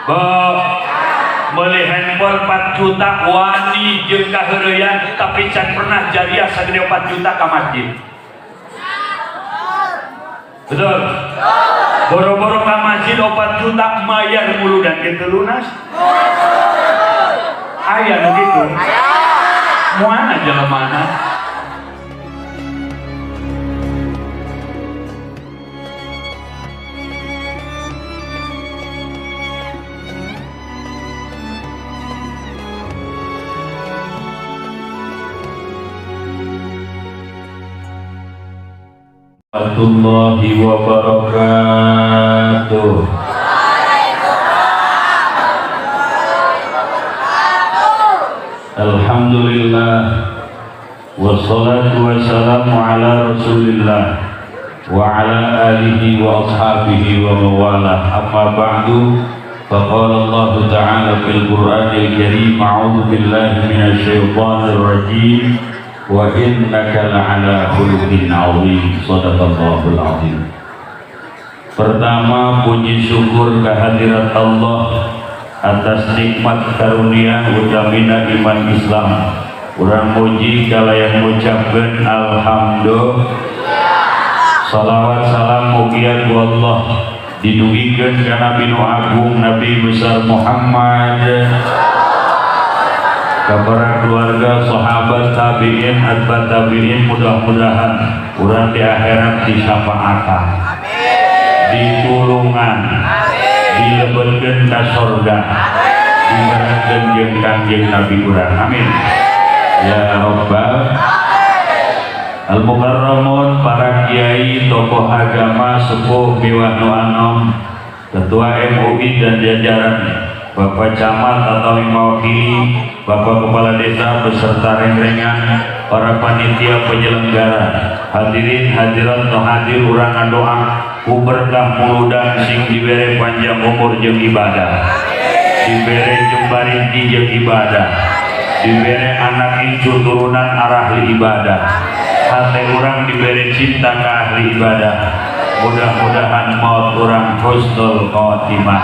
Bo, meuli handphone 4 juta wani jeung kaheureuyan, tapi can pernah jariah sagede 4 juta ka masjid. Betul? Boro-boro ka masjid 4 juta mayar muludan ge teu lunas. Aya nu kitu. Moana jelemana. Warahmatullahi wabarakatuh. Alhamdulillah, wassalatu wassalamu ala rasulillah wa ala alihi wa ashabihi wa mawalah. Amma ba'du, faqala Allah ta'ala fil Qur'anil Karim, a'udzu billahi minasy syaithanir rajim, wa innaka la'ala khuluqin 'azim. Shadaqallahul 'azim. Pertama, puji syukur kehadirat Allah atas nikmat karunia utamina iman Islam. Urang muji kalayan ngucapkeun alhamdulillah. Salawat salam mugia ku Allah didugikeun ka Nabi nu agung, Nabi besar Muhammad, ka para keluarga, sahabat, tabi'in, atba tabi'in. Mudah-mudahan urang di akhirat disafaatan, ditulungan, dilebetkeun ka sorga, dibarengkeun jeung Kangjeng Nabi urang. Amin ya rabbal. Al-Mukarramun, para kiai, tokoh agama, sepuh miwah nu anom, ketua MUI dan jajaran, Bapak Camat atau yang mewakili, Bapak Kepala Desa beserta rengrengan, para panitia penyelenggara, hadirin hadirat nu hadir, urang ngadoa ku berkah muludan sing dibere panjang umur jeung ibadah, dibere jembar rizki jeung ibadah, dibere anak incu turunan arahli ibadah, hati urang dibere cinta ke ahli ibadah. Mudah-mudahan maut urang husnul khotimah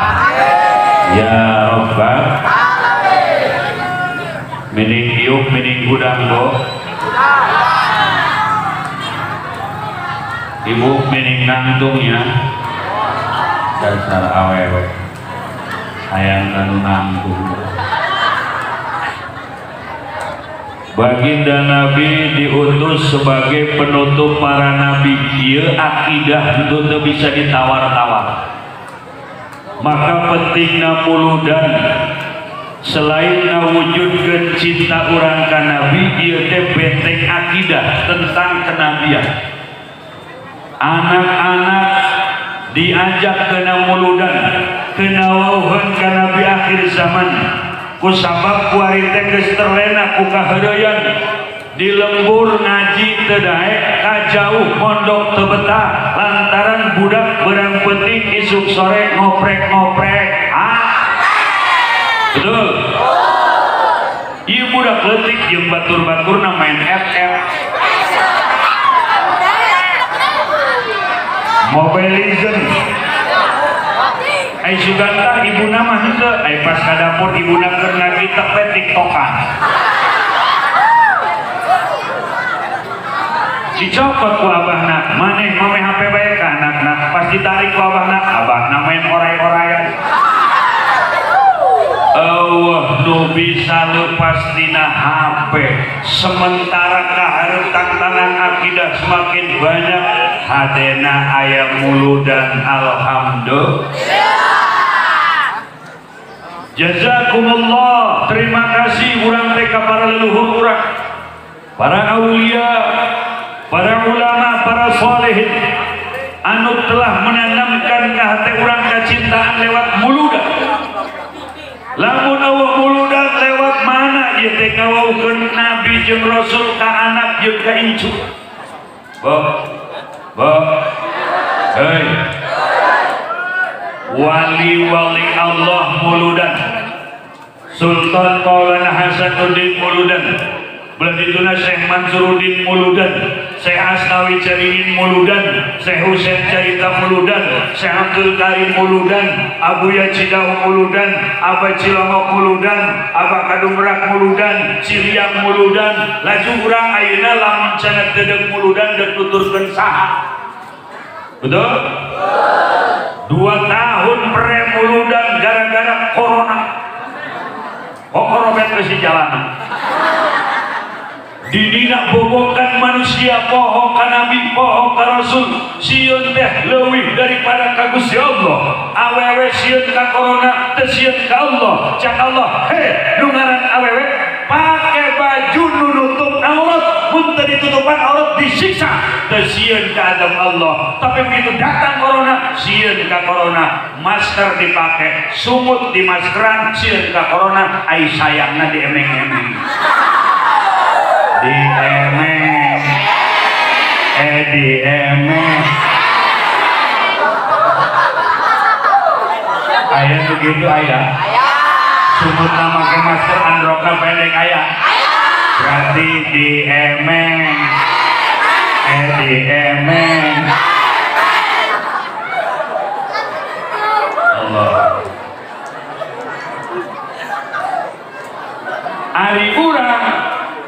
ya rabbal. Mining iuk mining gudang bo, ibu mining nangtungnya, dasar awewe sayang kanu nangtung. Baginda Nabi diutus sebagai penutup para nabi. Ieu akidah itu teu bisa ditawar-tawar. Maka pentingna muludan, selain ngawujudkeun cinta urang ka Nabi, ieu teh benteng akidah tentang kenabian. Anak-anak diajak kena muludan, kena wauheun ka Nabi akhir zaman. Ku sabab kuari teh geus terlena ku kaheureyan, di lembur ngaji teu daek, ka jauh mondok teu betah, lantaran budak berang penting isuk sore ngoprek-ngoprek. Ah, betul. Ieu budak leutik jeung batur-baturna main FF, Mobile Legends. Ai suganta ibuna mah henteu, ai pas ka dapur ibuna keur ngagitek we tiktokan. Dicokot ku abahna, maneh mame HP bae ka anakna, pas ditarik ku abahna, abahna main oray-orayan. Allah nu bisa lepas tina HP, sementara kaharep tantangan akidah semakin banyak, hatena aya muludan. Alhamdulillah. Jazakumullah, terima kasih urang teh ka para leluhur urang, para aulia, para ulama, para solehin anu telah menanamkan ka hate urang kecintaan lewat muludan. Lamun Allah muludan lewat mana ieu teh ngawaukeun nabi jeung rasul ka anak jeung ka incu. Bo, bo, hei, wali-wali Allah muludan, Sultan Maulana Hasanuddin muludan, belah dituna Syekh Mansuruddin muludan, Syekh Asnawi Caringin muludan, Syekh Husain Carita muludan, Syekh Abdul Karim muludan, Abuya Cidahu muludan, Abah Cilongok muludan, Abah Kadumrak muludan, Ciriang muludan. Laju urang ayeuna lamun cenah teu deuk muludan, deuk nuturkeun saha? Betul? 2 tahun pre muludan gara-gara corona. Kokorobet ke jalanan. Didina bobokan manusia poho ka nabi, poho ka rasul, sieun teh leuwih daripada ka Gusti Allah. Awewe sieun ka corona, teu sieun ka Allah. Cak Allah, "He, nu ngaran awewe pake baju nu nutup aurat, mun teu ditutupan aurat disiksa." Teu sieun ka azab Allah, tapi begitu datang corona, sieun ka corona, masker dipake, sungut di maskeran, sieun ka corona, ai sayangna diemeng-emeng, di emeng, eh, di emeng. Aya begitu, aya sumut make masker, androkna pendek, aya berarti di emeng, eh, di emeng. Allah. Ari urang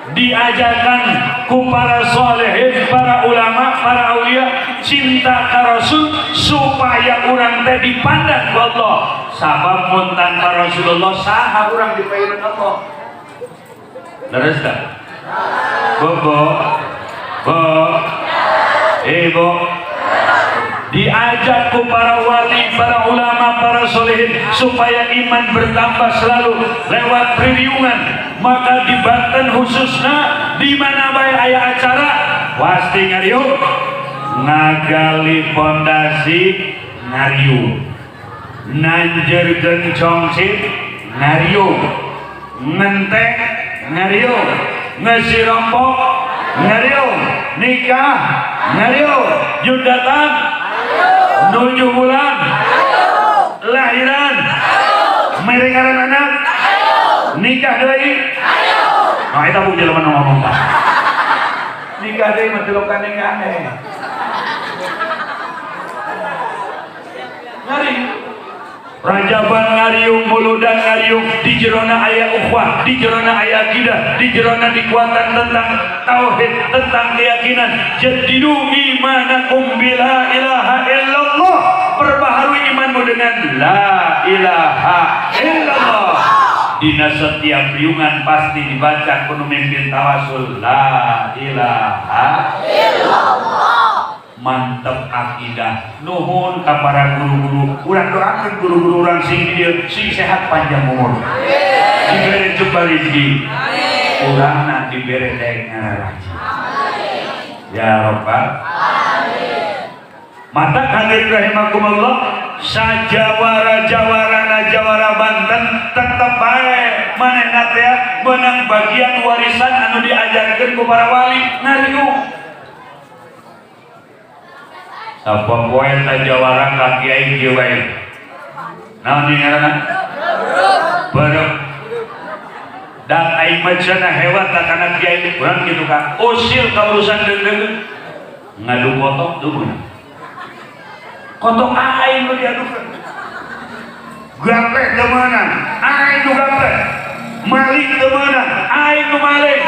diajarkan ku para solehin, para ulama, para aulia, cinta ka Rasul supaya urang teh dipandang ku Allah. Sabab mun tanpa Rasulullah, saha urang dipayunan Allah? Leres tak? Bobo, bo, ibu, diajak ku para wali, para ulama, para solehin supaya iman bertambah selalu lewat ririungan. Maka di Banten khususnya, di mana bae aya acara pasti ngariung, ngagali pondasi ngariung, nanjeurkeun congcit ngariung, ngenteng ngariung, ngeusi rompok ngariung, nikah ngariung, jundatan, nujuh bulan, lahiran, mere ngaran anak, nikah deui. Nah, eta bu jelema nu ngomong tah. Nikah deui mah tilok aneh. Ngari Rajaban ngariung, muludan ngariung, di jerona aya ukhuwah, di jerona aya akidah, di jerona dikuatkan tentang tauhid, tentang keyakinan. Jaddidu imanakum bila ilaha illallah. Perbaharui imanmu dengan la ilaha illallah. Dina setiap riungan pasti dibaca kudu mimpin tawasul la ilaha illallah. Mantep akidah. Nuhun ka para guru-guru. Urang doakeun guru-guru urang sing di dieu sing sehat, panjang umur, dibere jembar rezeki, urangna dibere daek ngararaji, ya rabbal. Mata hadirin rahimakumullah, sajawara jawarana jawara Banten tetep bae manehna teh menang bagian warisan anu diajarkeun ku para wali, ngariung. Sapopoe ta jawara ka kiai kieu bae. Naon ieu ngaranna? Berep. Dan aing mah cenah hebat ta kana kiai urang kitu ka. Usil ka urusan deung-deung. Ngadu kotok teu meunang. Kotok aing nu diadukeun. Gaplek teu meunang, aing nu gaplek. Maling teu meunang, aing nu maling.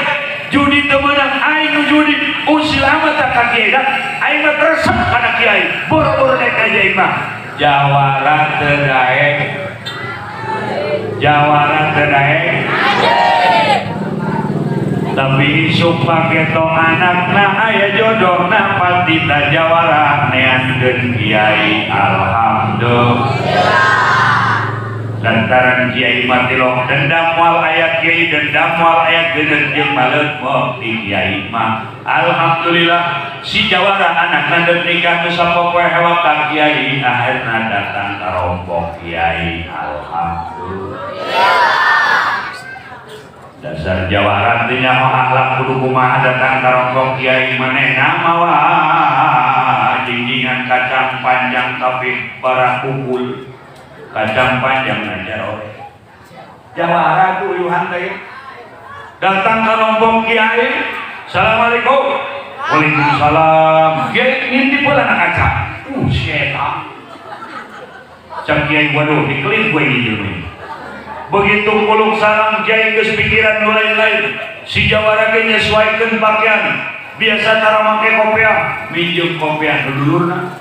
Judi teu meunang, aing nu judi. Usil amat ta ka kiai da. Aing mah resep kana kiai. Boro-boro dek aja mah. Jawara teu daek. Jawara teu daek. Tapi isuk paketo anakna aya jodohna pasti ta jawara neankeun kiai. Alhamdulillah. Lantaran kiai mah tilok dendam moal aya kiai, dendam moal aya, geuneut jeung maleut di kiai mah. Alhamdulillah, si jawara anakna deuk nikah nu sapopoe hewak ka kiai, akhirna datang ka rompok kiai. Alhamdulillah. Dasar jawara teh nyaho akhlak kudu kumaha, datang ka rompok kiai manehna mawa jinjingan kacang panjang tapi bara pukul kacang panjang ngajar oleh jawara tuh uyuhan teh. Datang ke rompok kiai, "Assalamualaikum." Waalaikumsalam. Kiai ngintip heula na kaca. Si eta. Cak kiai, waduh, dikelit gue ini jelema. Begitu kuluk salam, kiai geus pikiran nu lain-lain. Si jawara ge nyesuaikeun pakaian. Biasa tara make kopiah, minjem kopiah nu dulurna.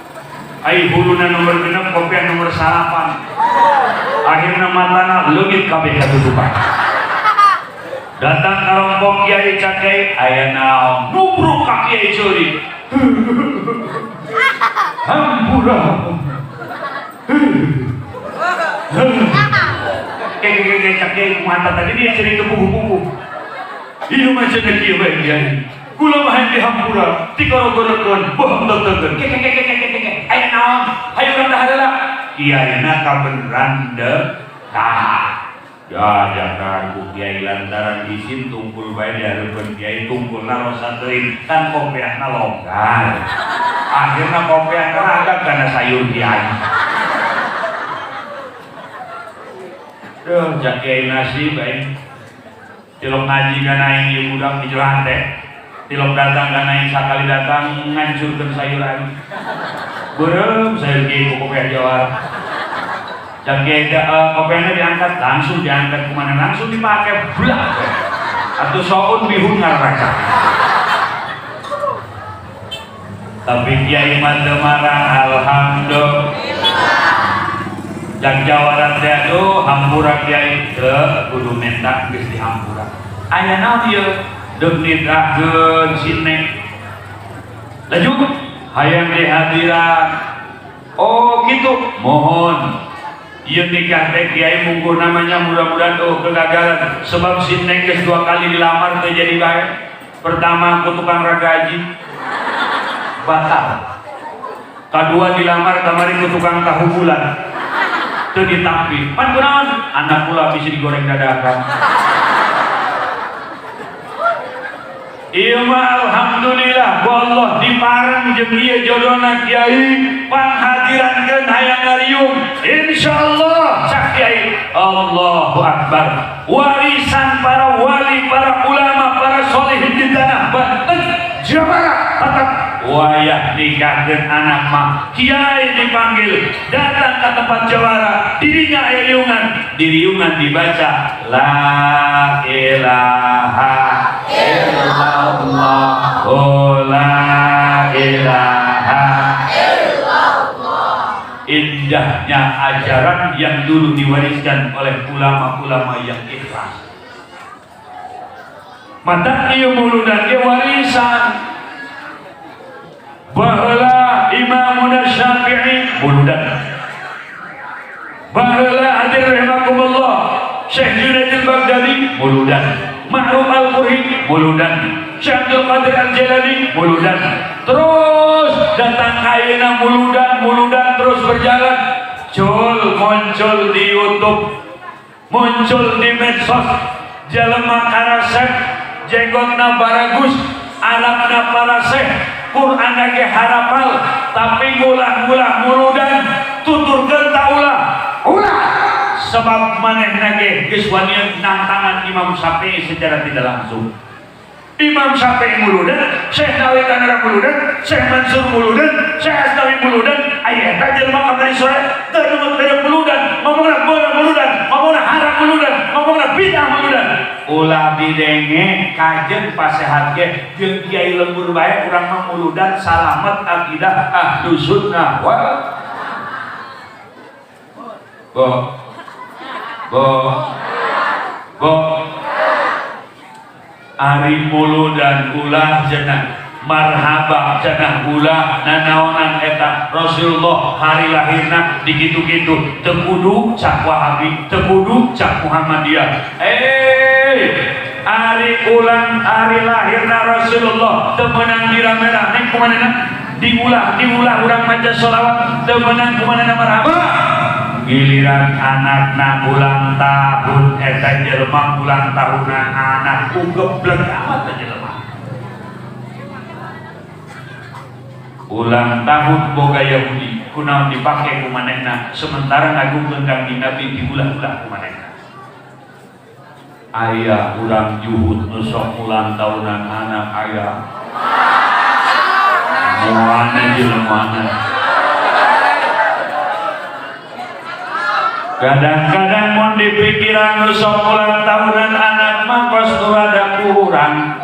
Ai huluna nomor 6, kopiah nomor 9. Akhirna matana leungit kabeh katutupan. Datang ka rompok kiai, cak kiai, aya naon? Nubruk ka kiai ceurik. Hampura. Kayak cak kiai kumaha tadi dia cerita buku-buku. Ieu mah cenah kieu bae kiai. Kula mah hayang dihampura, tikoro-gorokeun, bohong teuteun. Ke ke ke ke ke ke. Aya naon? Hayu urang dahar heula. Kiaina kabeneran deuk dahar. Ya jangan ku kiai lantaran izin tungkul bae dihareupeun kiai, tungkulna rosa teuing kan kopiahna longgar. Akhirna kopiah ragag kana sayur kiai. Duh, cak kiai nasib aing. Tilok ngaji kana aing ieu budak di jeroan teh. Tilok datang kana aing sakali datang ngancurkeun sayur aing. Beureum sayur kiai ku kopiah jawara. Cak kiai kopiahna diangkat, langsung diangkat kumana, langsung dipakai blak. Atuh soun bihun ngaraca. Tapi kiai mah teu marah, alhamdulillah. Cak jawara teh aduh hampura kiai teu kudu menta geus dihampura. Aya naon ieu? Deuk nidrahkeun si Neng. Laju hayang dihadiran. Oh gitu, mohon. Ieu nikah teh kiai mungguh namanya mudah-mudahan oh kegagalan sebab si Neng geus 2 kali dilamar teu jadi bae. Pertama ku tukang ragaji batal. Kadua dilamar kamari ku tukang tahu bulat teu ditampi. Pan kunaon? Anak kula bisa digoreng dadakan. Ieu mah alhamdulillah ku Allah dipareng jeung ieu jodona kiai panghadirankeun hayang ngariung insyaallah cak kiai. Allahu akbar. Warisan para wali, para ulama, para solihin di tanah Banten Jawara tetap wayah nikahkeun anak mah kiai dipanggil datang ke tempat jawara, dirinya aya riungan, di riungan dibaca la ilaha illallah, oh la ilaha illallah. Indahnya ajaran yang dulu diwariskan oleh ulama-ulama yang ikhlas. Mata ieu muludan ge warisan. Baheula Imam Syafi'i muludan. Baheula hadir rahimakumullah Syekh Junaid al-Baghdadi muludan. Ma'ruf al-Qurhi muludan. Syekh Abdul Qadir al-Jilani muludan. Terus datang kaina muludan, muludan terus berjalan. Cul muncul di YouTube, muncul di medsos, jelema karasep, jenggotna baragus, Arabna paraseh, Quran ge harapal, tapi ngulah-ngulah muludan, tuturkeun ta ulah. Ulah. Sebab manehna ge geus wani nantangan Imam Syafi'i secara tidak langsung. Imam Syafi'i muludan, Syekh Nawawi Tanara muludan, Syekh Mansur muludan, Syekh Asnawi muludan, aya eta jelema kamari sore teu nemu muludan, ngomongna beurang muludan, ngomongna haram muludan, ngomongna bid'ah muludan. Ulah didenge kajen pasehat ge jeung kiai lembur bae urang mah muludan salamet akidah ahlus sunnah wal bo bo bo. Ari muludan ulah cenah marhaba cenah ulah nanaonan eta Rasulullah hari lahirna dikitu-kitu teu kudu cak Wahabi, teu kudu cak Muhammadiyah. Ari ulang hari lahirna Rasulullah teu meunang dirame-rame kumanehna diulah diulah urang maca sholawat teu meunang kumanehna marhaba. Giliran anakna ulang tahun eta jelema ulang tahunan anak ku geblek amat teh jelema. Ulang tahun boga Yahudi kunaon dipake ku manehna sementara ngagungkeun Kangjeng Nabi diulah-ulah ku manehna. Aya urang juhud nu sok ulang tahunan anak aya. Mana jelema? Kadang-kadang mun di pikiran nu sok ulang tahunan anak mah kos nu rada kurang.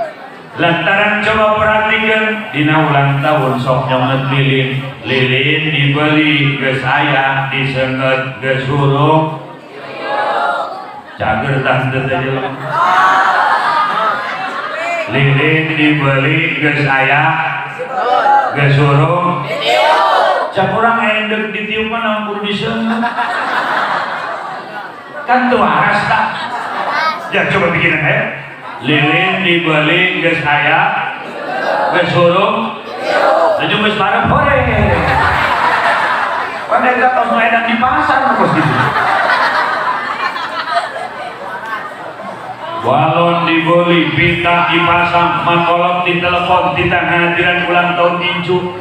Lantaran coba perhatikan, dina ulang tahun sok nyonget lilin, lilin dibeli geus aya, disenget geus hurung. Cager tah teu teh jelema. Lilin dibeli geus aya, geus hurung. Cak urang endek ditiup mah naon kudu disenget. Kan teu waras tak? Ya coba pikiran ya. Lilin dibeli geus aya, geus hurung, laju geus pareup hore. Pan eta tos nu edan di pasar kos kitu. Balon dibeli, pita dipasang, makolot ditelepon, titah ngahadiran ulang tahun incu.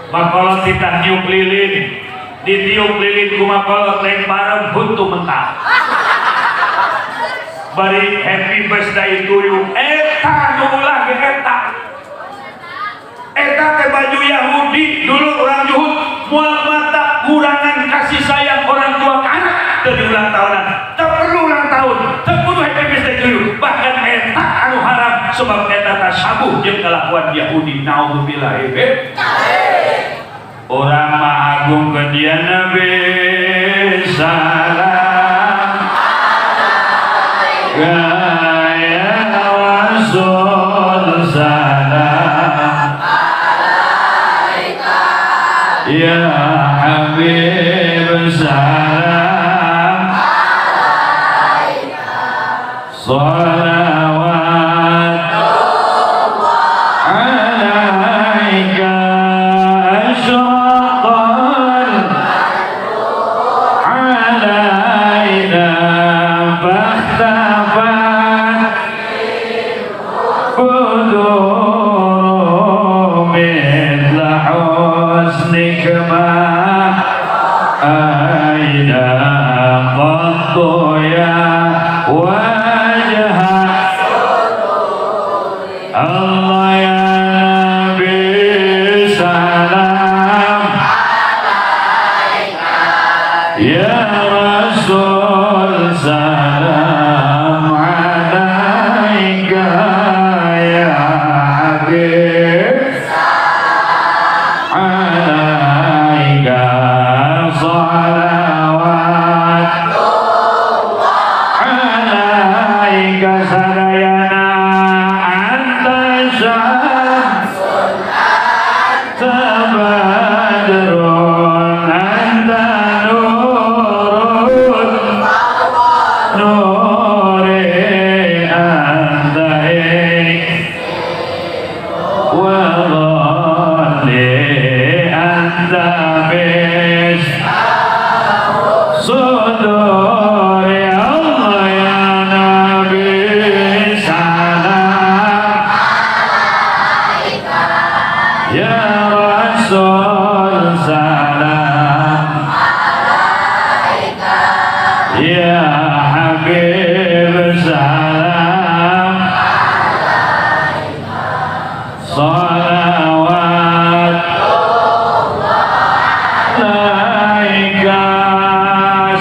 Makolot titah niup lilin, ditiup lilin ku makolot lain pareup huntu mentah. Bari happy birthday to you, eta nu ulah ge eta. Eta teh baju Yahudi dulu orang Juhud, moal mata kurangan kasih sayang orang tua ke anak teu di ulang tahunan. Teu perlu ulang tahun, teu kudu happy birthday to you. Bahkan eta anu haram sebab eta tasabuh jeung kalakuan Yahudi. Naudzubillah. Urang mah agung ke dia Nabi salam gaya Rasul salam ya Habib salam salawat alaika asyraqal alaina fakhtafat quduru mithla husnika ma aina qattu ya wajha Allah ya Nabi salam ya Rasul salam alaika ya Habib alaika salawat alaika sadayana anta syamsun anta badrun anta nurun nuri anta wa dhalli anta bis suduri Allah ya Nabi salam ya Rasul salam ya Habib salam salawat alaika.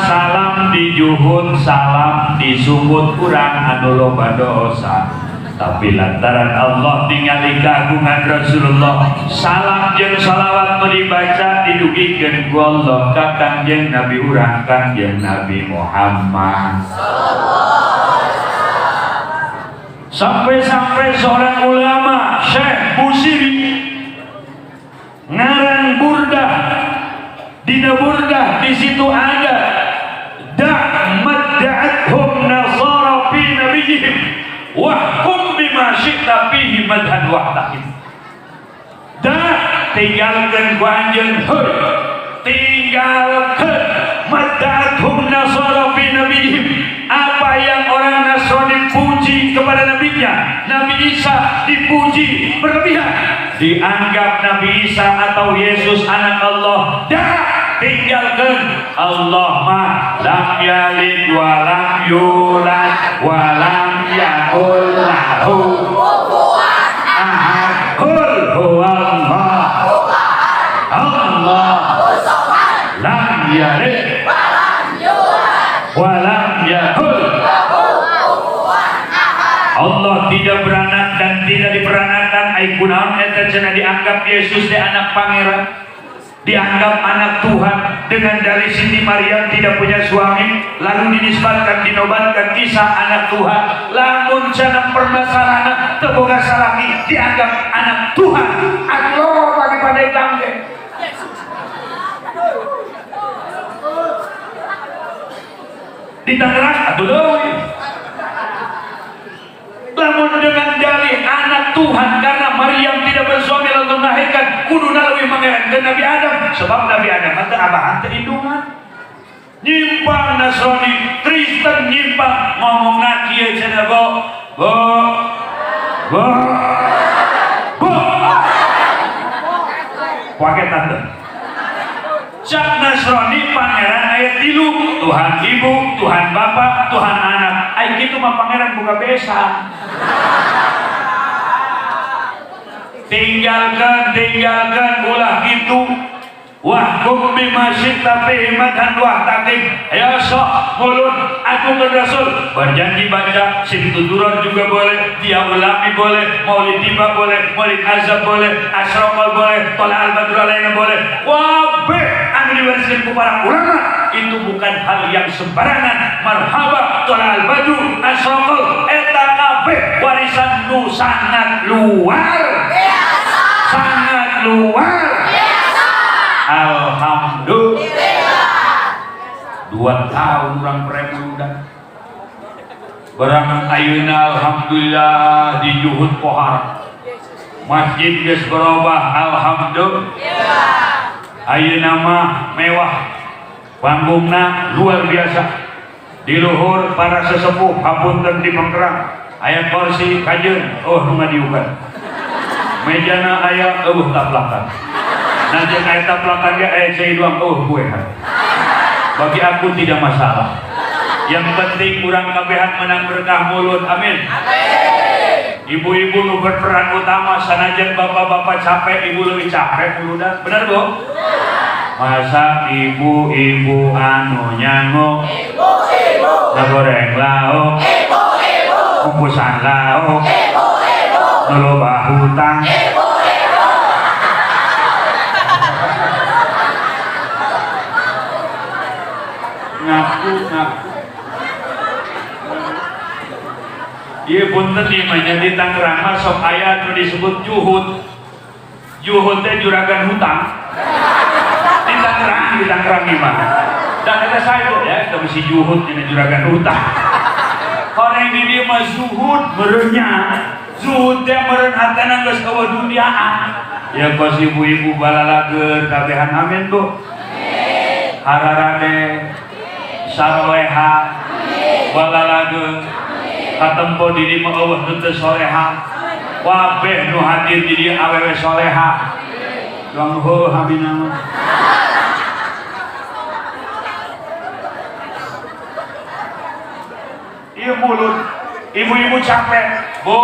Salam dijuhun, salam disumut kurang anu loba dosa, tapi lantaran Allah ningali keagungan Rasulullah, salam jeung salawat nu dibaca didugikeun ku Allah ka Kangjeng Nabi urang, Kangjeng Nabi Muhammad. Sampai-sampai seorang ulama Syekh Busiri ngarang burdah. Dina burdah di situ ada da'madda'athum nasara fi nabiyihim wahkum bima syi'ta fihi madhan wahtahim. Da tinggalkan ku anjeun, heuy tinggalkan madda'athum nasara fi nabiyihim, apa yang orang Nasrani puji kepada nabinya, Nabi Isa dipuji berlebihan, dianggap Nabi Isa atau Yesus anak Allah. Dah tinggalkan, Allah mah lam yalid wa lam yulad wa lam yakul lahu ahad. Qul huwallahu. yakul. Allah tidak beranak dan tidak diperanakan. Ai kunaon eta cenah dianggap Yesus teh anak pangeran, dianggap anak Tuhan dengan dari Siti Maryam tidak punya suami, lalu dinisbatkan, dinobatkan Isa anak Tuhan. Lamun cenah permasalahan teu boga salaki dianggap anak Tuhan, Allah bagi pandai ge. Di Tangerang atuh leuwih. Lamun dengan dalih anak Tuhan karena Maryam tidak bersuami lalu melahirkan, kuduna leuwih mangerankeun Nabi Adam, sebab Nabi Adam teh abahan teh indungan. Nyimpang Nasrani, Kristen nyimpang, ngomongna kieu cenah, bo bo bo bo pakai tante. Cak Nasrani pangeran ayat 3, Tuhan Ibu, Tuhan Bapak, Tuhan Anak. Ai kitu mah pangeran buka besan. Tinggalkan, tinggalkan ulah gitu. Wahkum bima syi'ta fihi madhan wahtakim. Ya sok mulut aku ke Rasul berjanji baca Simtu Duror juga boleh, dia ulami boleh, Maulid Tiba boleh, Maulid Azab boleh, Asraqal boleh, Tolak Al-Badru Alaina boleh. Wabeh anu diwariskan ku para ulama itu bukan hal yang sembarangan. Marhaba Tolak Al-Badru Asraqal eta kabeh warisan nu sangat luar biasa, sangat luar biasa. Alhamdulillah. 2 tahun orang premuludan barang ayeuna alhamdulillah di juhud pohara masjid geus berubah, alhamdulillah. Ayeuna mah mewah, panggungna luar biasa, di luhur para sesepuh hapunten di Pangkerang aya kursi kajeun, oh nu ngadiukan mejana aya eueuh taplakan. Nah jeung aya taplakan ge aya cai doang, oh kuehan. Bagi aku tidak masalah. Yang penting urang kabehan menang berkah mulut. Amin. Ibu-ibu nu berperan utama, sanajan bapak-bapak capek, ibu lebih capek muludan. Benar, Bu? Masa ibu-ibu anu nyangu, ibu-ibu ngagoreng lauk, ibu-ibu kukusan lauk, ibu-ibu nu loba hutang, ibu-ibu. Ngaku-ngaku. Ieu punten ieu mah nya di Tangerang mah sok aya nu disebut juhud. Juhud teh juragan hutang. Di Tangerang, di Tangerang ieu mah. Da kata saya tuh ya, eta mesti juhud dina juragan hutang. Horeng di dieu mah zuhud meureunnya. Zuhud teh meureun hatena geus eueuh duniaan. Ya kos ibu-ibu balalageun kabehan, amin Bu. Hararade saroleha balalageun katempo diri mah eueuh nu teu soleha, kabeh nu hadir di dieu awewe soleha. Doang heuh hamina mah. Ieu mulut ibu-ibu capek, Bu,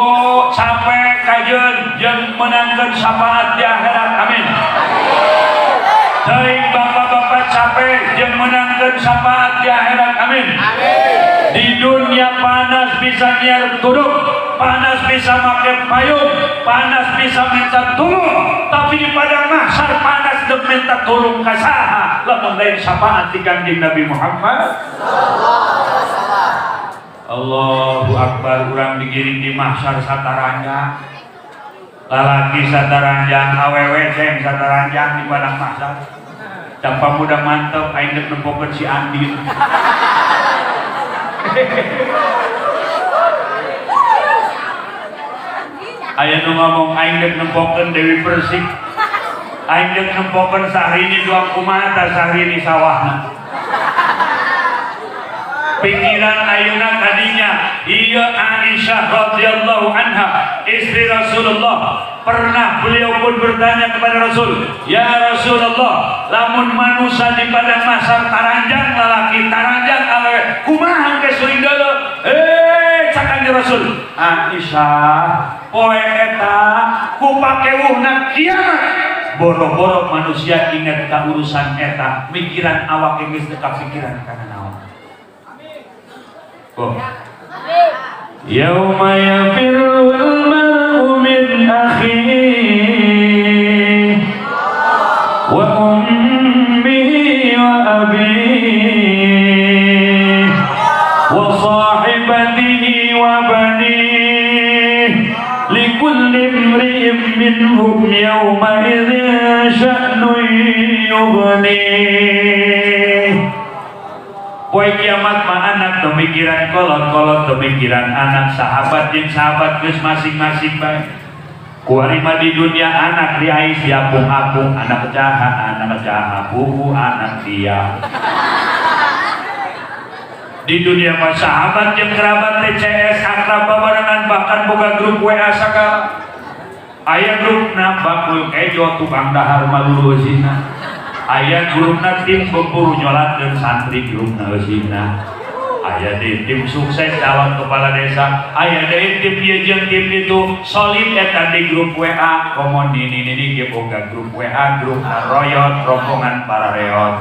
capek kajeun jeung meunangkeun syafaat di akhirat, amin. Teuing bapak-bapak capek jeung meunangkeun syafaat di akhirat, amin. Di dunia panas bisa nyiar tudung, panas bisa make payung, panas bisa minta tolong, tapi di padang mahsyar panas dek minta tolong ka saha lamun lain syafaat di Kanjeng Nabi Muhammad. Allahu Akbar, urang digiring di mahsyar sataranjang, lalaki sataranjang, awewe ceng sataranjang di padang mahsyar. Cak pamuda mantep aing dek nempokeun si Andin. Aya nu ngomong aing dek nempokeun Dewi Persik, aing dek nempokeun Sahrini doang, kumaha tah Sahrini sawahna. Pikiran ayeuna kadinya ieu Aisyah radhiyallahu anha istri Rasulullah, pernah beliau pun bertanya kepada Rasul, ya Rasulullah, lamun manusia di padang mahsyar taranjang lalaki taranjang awewe kumaha ke suring deuleu? Cak Kanjeng Rasul, Aisyah, poe eta ku pakewuhna kiamat boro-boro manusia ingat ka urusan eta, mikiran awak geus teu kapikiran kana naon. Kok yauma yafirrul mar'u min akhihi wa ummihi wa abihi wa sahibatihi wa banihi likulli imri'in minhum yawma idzin sya'nun yughnih. Poe kiamat mah anak teu mikiran kolot, kolot teu mikiran anak, sahabat jeung sahabat geus masing-masing bae. Kuari mah di dunia anak diais diapung-apung, anak caha, anak caha, bubu anak dia. Di dunia mah sahabat jeung kerabat TCS akrab babarengan, bahkan boga grup WA sagala. Aya grupna bakul kejo tukang dahar malulu eusina. Aya grupna tim beburu nyolatkeun santri grupna eusina. Aya di tim sukses calon kepala desa, aya deui tim ieu jeung tim itu solid eta di grup WA. Komo nini nini ge boga grup WA, grup royot, rombongan para reot.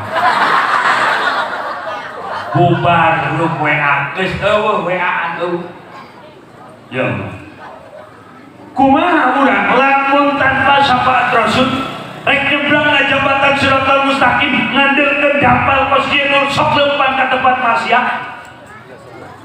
Bubar grup WA, geus euweuh WA-an euweuh. Ya Allah. Kumaha urang lamun tanpa syafaat Rasul rek nyebrang na jembatan Siratal Mustaqim, ngandelkeun dampal kos kieu nu sok leumpang ka tempat maksiat,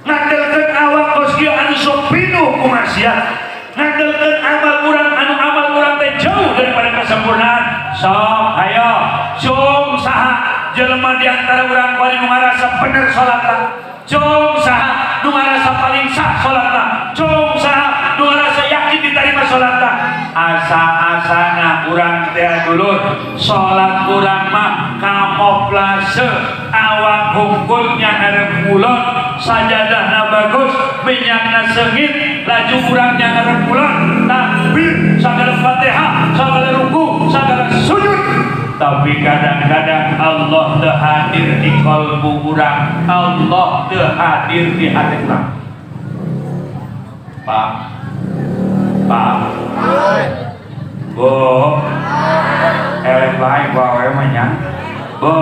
ngandelkeun awak kos kieu anu sok pinuh ku maksiat, ngandelkeun amal urang anu amal urang teh jauh daripada kesempurnaan? Sok hayo, cung saha jelema di antara urang paling nu ngarasa bener salatna? Cung saha nu ngarasa paling sah salatna? Cung saha nu ngarasa yakin diterima salatna? Asa-asana urang teh dulur, salat urang mah kamuflase, awak hungkulnya ngarep ngulon, sajadahna bagus, minyakna seungit, laju urangnya ngarep ngulon, takbir sagala, Fatihah sagala, ruku sagala, sujud, tapi kadang-kadang Allah teu hadir di kalbu urang, Allah teu hadir di hati urang. Pak, Pak, Bu, eleh bae ku awewe mah nya. Bu,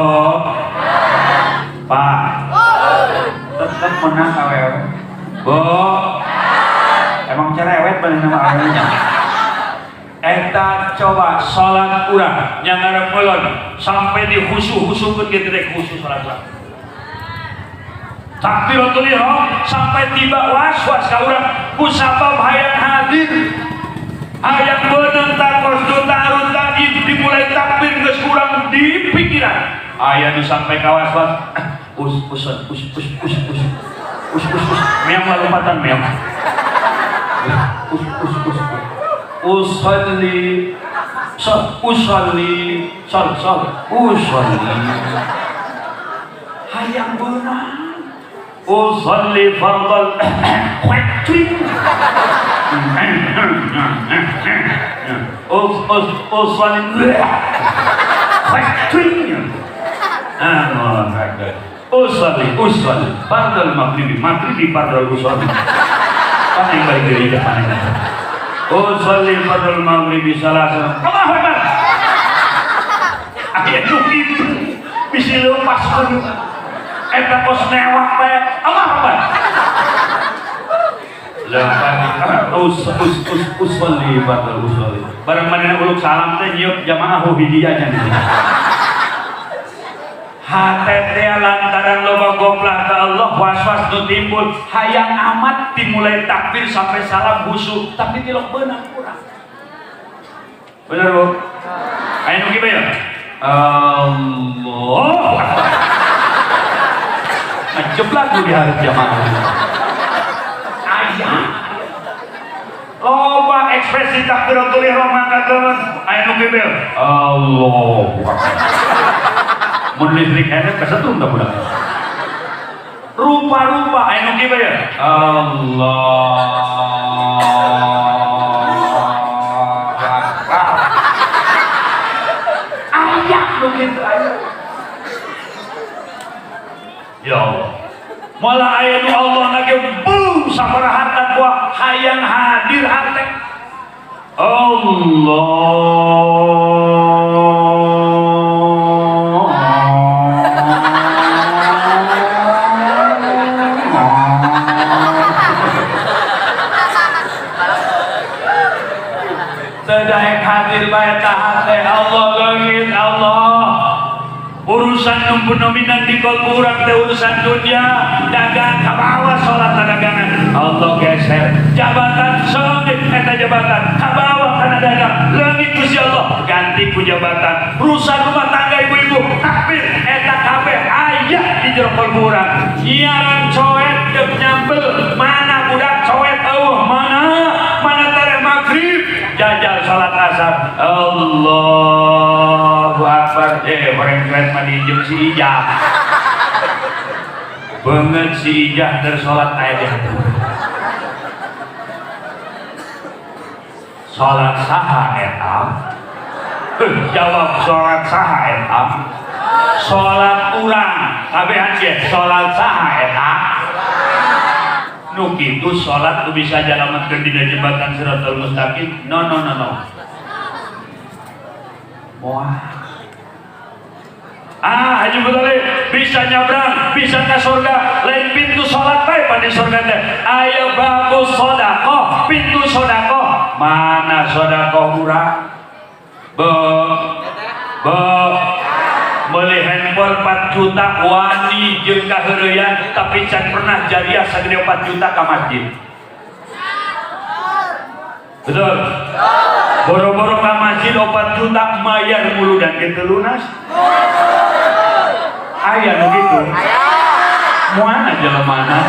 Pak, tetep menang awewe. Bu, emang cerewet bener nama awewe nya. Eta coba salat urang yang ngarep ngulon sampai di khusyuk-khusyukkeun kitu teh, khusyuk salat urang. Takbiratul ihram sampai tiba was-was ka urang kusabab hayang hadir, hayang beunang takos duta tadi. Dimulai takbir geus kurang di pikiran, aya nu sampai ka was-was, us us us us us us us us us, meong lompatan meong, us us us, usalli sol, usalli sol sol, usalli, hayang beunang, usalli fardal cuing, us us usalli cuing, Allah akbar, usalli usalli fardal maghribi, maghribi fardal usalli, paling balik dari depan, usalli fardal maghribi salasa, Allahu akbar, aya nu kitu bisi leupas eta kos newak bae, Allah akbar, leupas, us us us, usalli fardal usalli, barang manehna uluk salam teh nyiuk jamaah hiji aja nih. Hate teh lantaran loba goplah ke Allah, was-was nu timbul, hayang amat dimulai takbir sampai salam khusyuk, tapi tilok beunang kurang bener. Bu, aya nu kieu ya, Allah, ngejeblak lu di hareup jamaah. Aya loba ekspresi takbiratul ihram mangkat leungeun, aya nu kieu, Allahu akbar, mun listrik enak kesetrum tak budak, rupa-rupa, aya nu kieu ya, Allah akbar, aya nu kitu aya. Ya Allah, malah aya nu Allah lagi boom sabaraha harta kuah hayang hadir hate, Allah. Eta hate Allah leungit Allah. Urusan nu dominan di kolbu urang teh urusan dunia, dagang kabawa salat dagangan. Allah geser. Jabatan seungit eta jabatan kabawa kana dagang. Leungit ku si Allah ganti ku jabatan. Urusan rumah tangga ibu-ibu takbir eta kabeh aya di jero kolbu urang. Nyiaran coet deuk nyambel, mana budak coet eueuh, mana mana tareh maghrib jajal salat asar. Allahu akbar. Orang coet mah diinjem si Ijah. Banget si Ijah dari salat aya di hati. Salat saha eta? Jawab salat saha eta? Salat urang kabehan ge salat saha eta? Nu kitu salat nu bisa jalametkeun dina jembatan Siratal Mustaqim? No no no no. Wah. Ah, Haji Muthalib bisa nyabrang, bisa ke surga, lain pintu salat bae pada surga teh. Aya babu sedekah, pintu sedekah. Mana sedekah urang? Be be meuli handphone 4 juta wani jeung kaheureuyan tapi can pernah jariah sagede 4 juta ka masjid. Betul? Boro-boro ka masjid 4 juta mayar mulu dan kitu lunas. Aya nu kitu. Moana jelemana.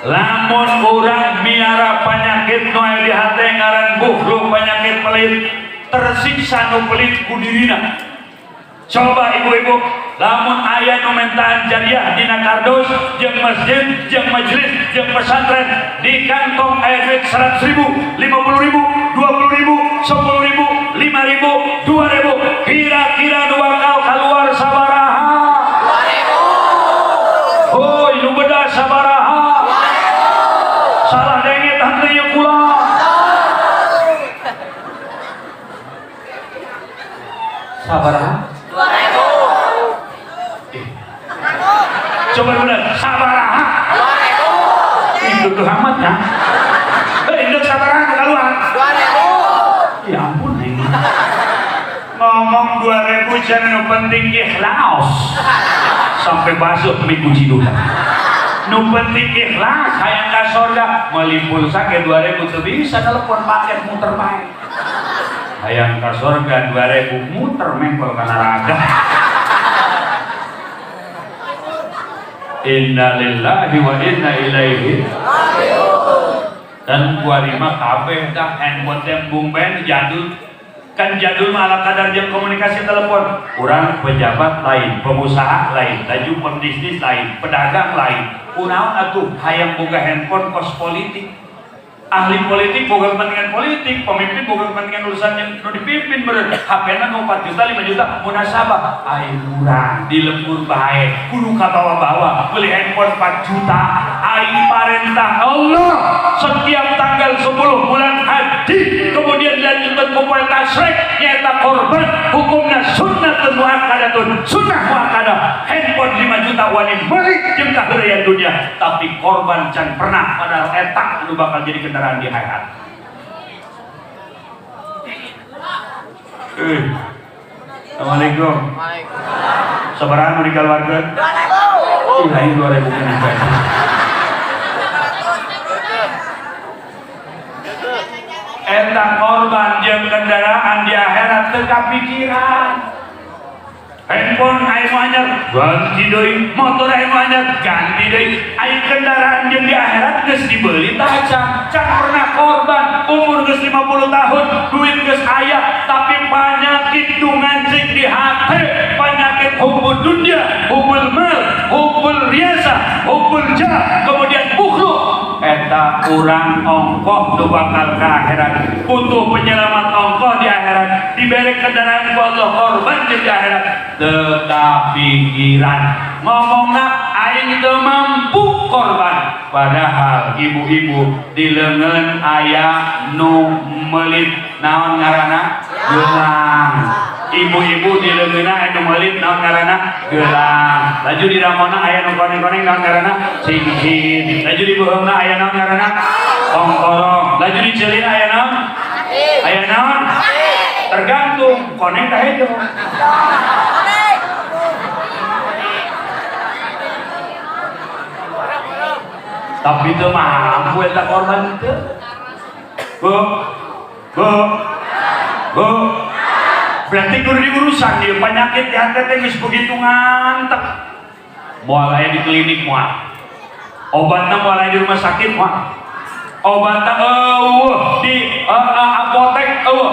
Lamun urang miara penyakit nu aya di hate ngaran buhlu penyakit pelit, tersiksa nu pelit ku dirina. Coba ibu-ibu, lamun aya nu mentaan jariah dina kardus jeung masjid, jeung majelis, jeung pesantren, di kantong aya duit 100.000, 50.000, 20.000, 10.000, 5.000, 2.000, kira-kira nu bakal keluar sabaraha? 2.000. Hoi, nu beda sabaraha? 2.000. Salah denge tante ieu kula. Sabaraha? 2.000. Coba bener, sabaraha? 2.000. Itu tuh amat ya. Induk sabaraha keluar? 2.000. Ya ampun ini. Ngomong 2.000 jangan nu penting ikhlas. Sampai basuh mi kunci dulu. Nu penting ikhlas hayang ka sorga meuli pulsa ke 2.000 teu bisa telepon paket muter bae. Hayang ka sorga 2.000 muter mengkol kana raga. Inna lillahi wa inna ilaihi raji'un. Dan kuari mah kabeh dah handphone teh embung bae jadul. Kan jadul mah ala kadar jeung komunikasi telepon. Urang pejabat lain, pengusaha lain, laju pembisnis lain, pedagang lain. Kunaon atuh hayang boga handphone kos politik. Ahli politik boga kepentingan politik, pemimpin boga kepentingan urusan yang nu dipimpin bener. HP-na nu 4 juta, 5 juta, munasabah. Ai urang di lembur bae, kudu kabawa-bawa beli handphone 4 juta. Ai parentah Allah setiap tanggal 10 bulan haji, kemudian dilanjutkan ke poe tasyrik nyaeta korban hukumna sunnatun muakkadatun, sunnah muakkadah. Handphone 5 juta wani meuli jeung kaheureuyan dunia, tapi korban can pernah padahal eta anu bakal jadi kendaraan di akhirat. Assalamualaikum. Waalaikumsalam. Sabaraha nu dikaluarkeun? 2.000. Ih, lain 2.000 keneh bae. Eta korban jeung kendaraan di akhirat teu kapikiran. Handphone aya nu anyar ganti deui, motor aya nu anyar ganti deui. Ai kendaraan jeung di akhirat geus dibeli tah can, can pernah korban. Umur geus 50 tahun, duit geus aya, tapi penyakit nu ngancik di hati, penyakit hubbud dunya, hubbul mal, hubbul riasa, hubbul jah, kemudian bukhlu. Eta urang ongkoh nu bakal ka akhirat, butuh penyelamat ongkoh di akhirat, diberi kendaraan ku Allah korban di akhirat. Teu kapikiran ngomongna aing teu mampu korban, padahal ibu-ibu di leungeun aya nu meulit naon ngaranna gelang. Ibu-ibu di leungeunna aya nu meulit naon ngaranna gelang. Laju di ramona aya nu koneng-koneng naon ngaranna cincin. Laju di beuheungna aya naon ngaranna. Tongkorong. Laju diceulina aya naon? Aya naon? Tergantung koneng tah hejo. Tapi teu mampu eta korban teu. Bu. Bu. Bu. Berarti kudu diurusan ieu penyakit di hati teh geus begitu ngantek. Moal aya di klinik moal. Obatna moal aya di rumah sakit moal. Obatna eueuh di apotek eueuh,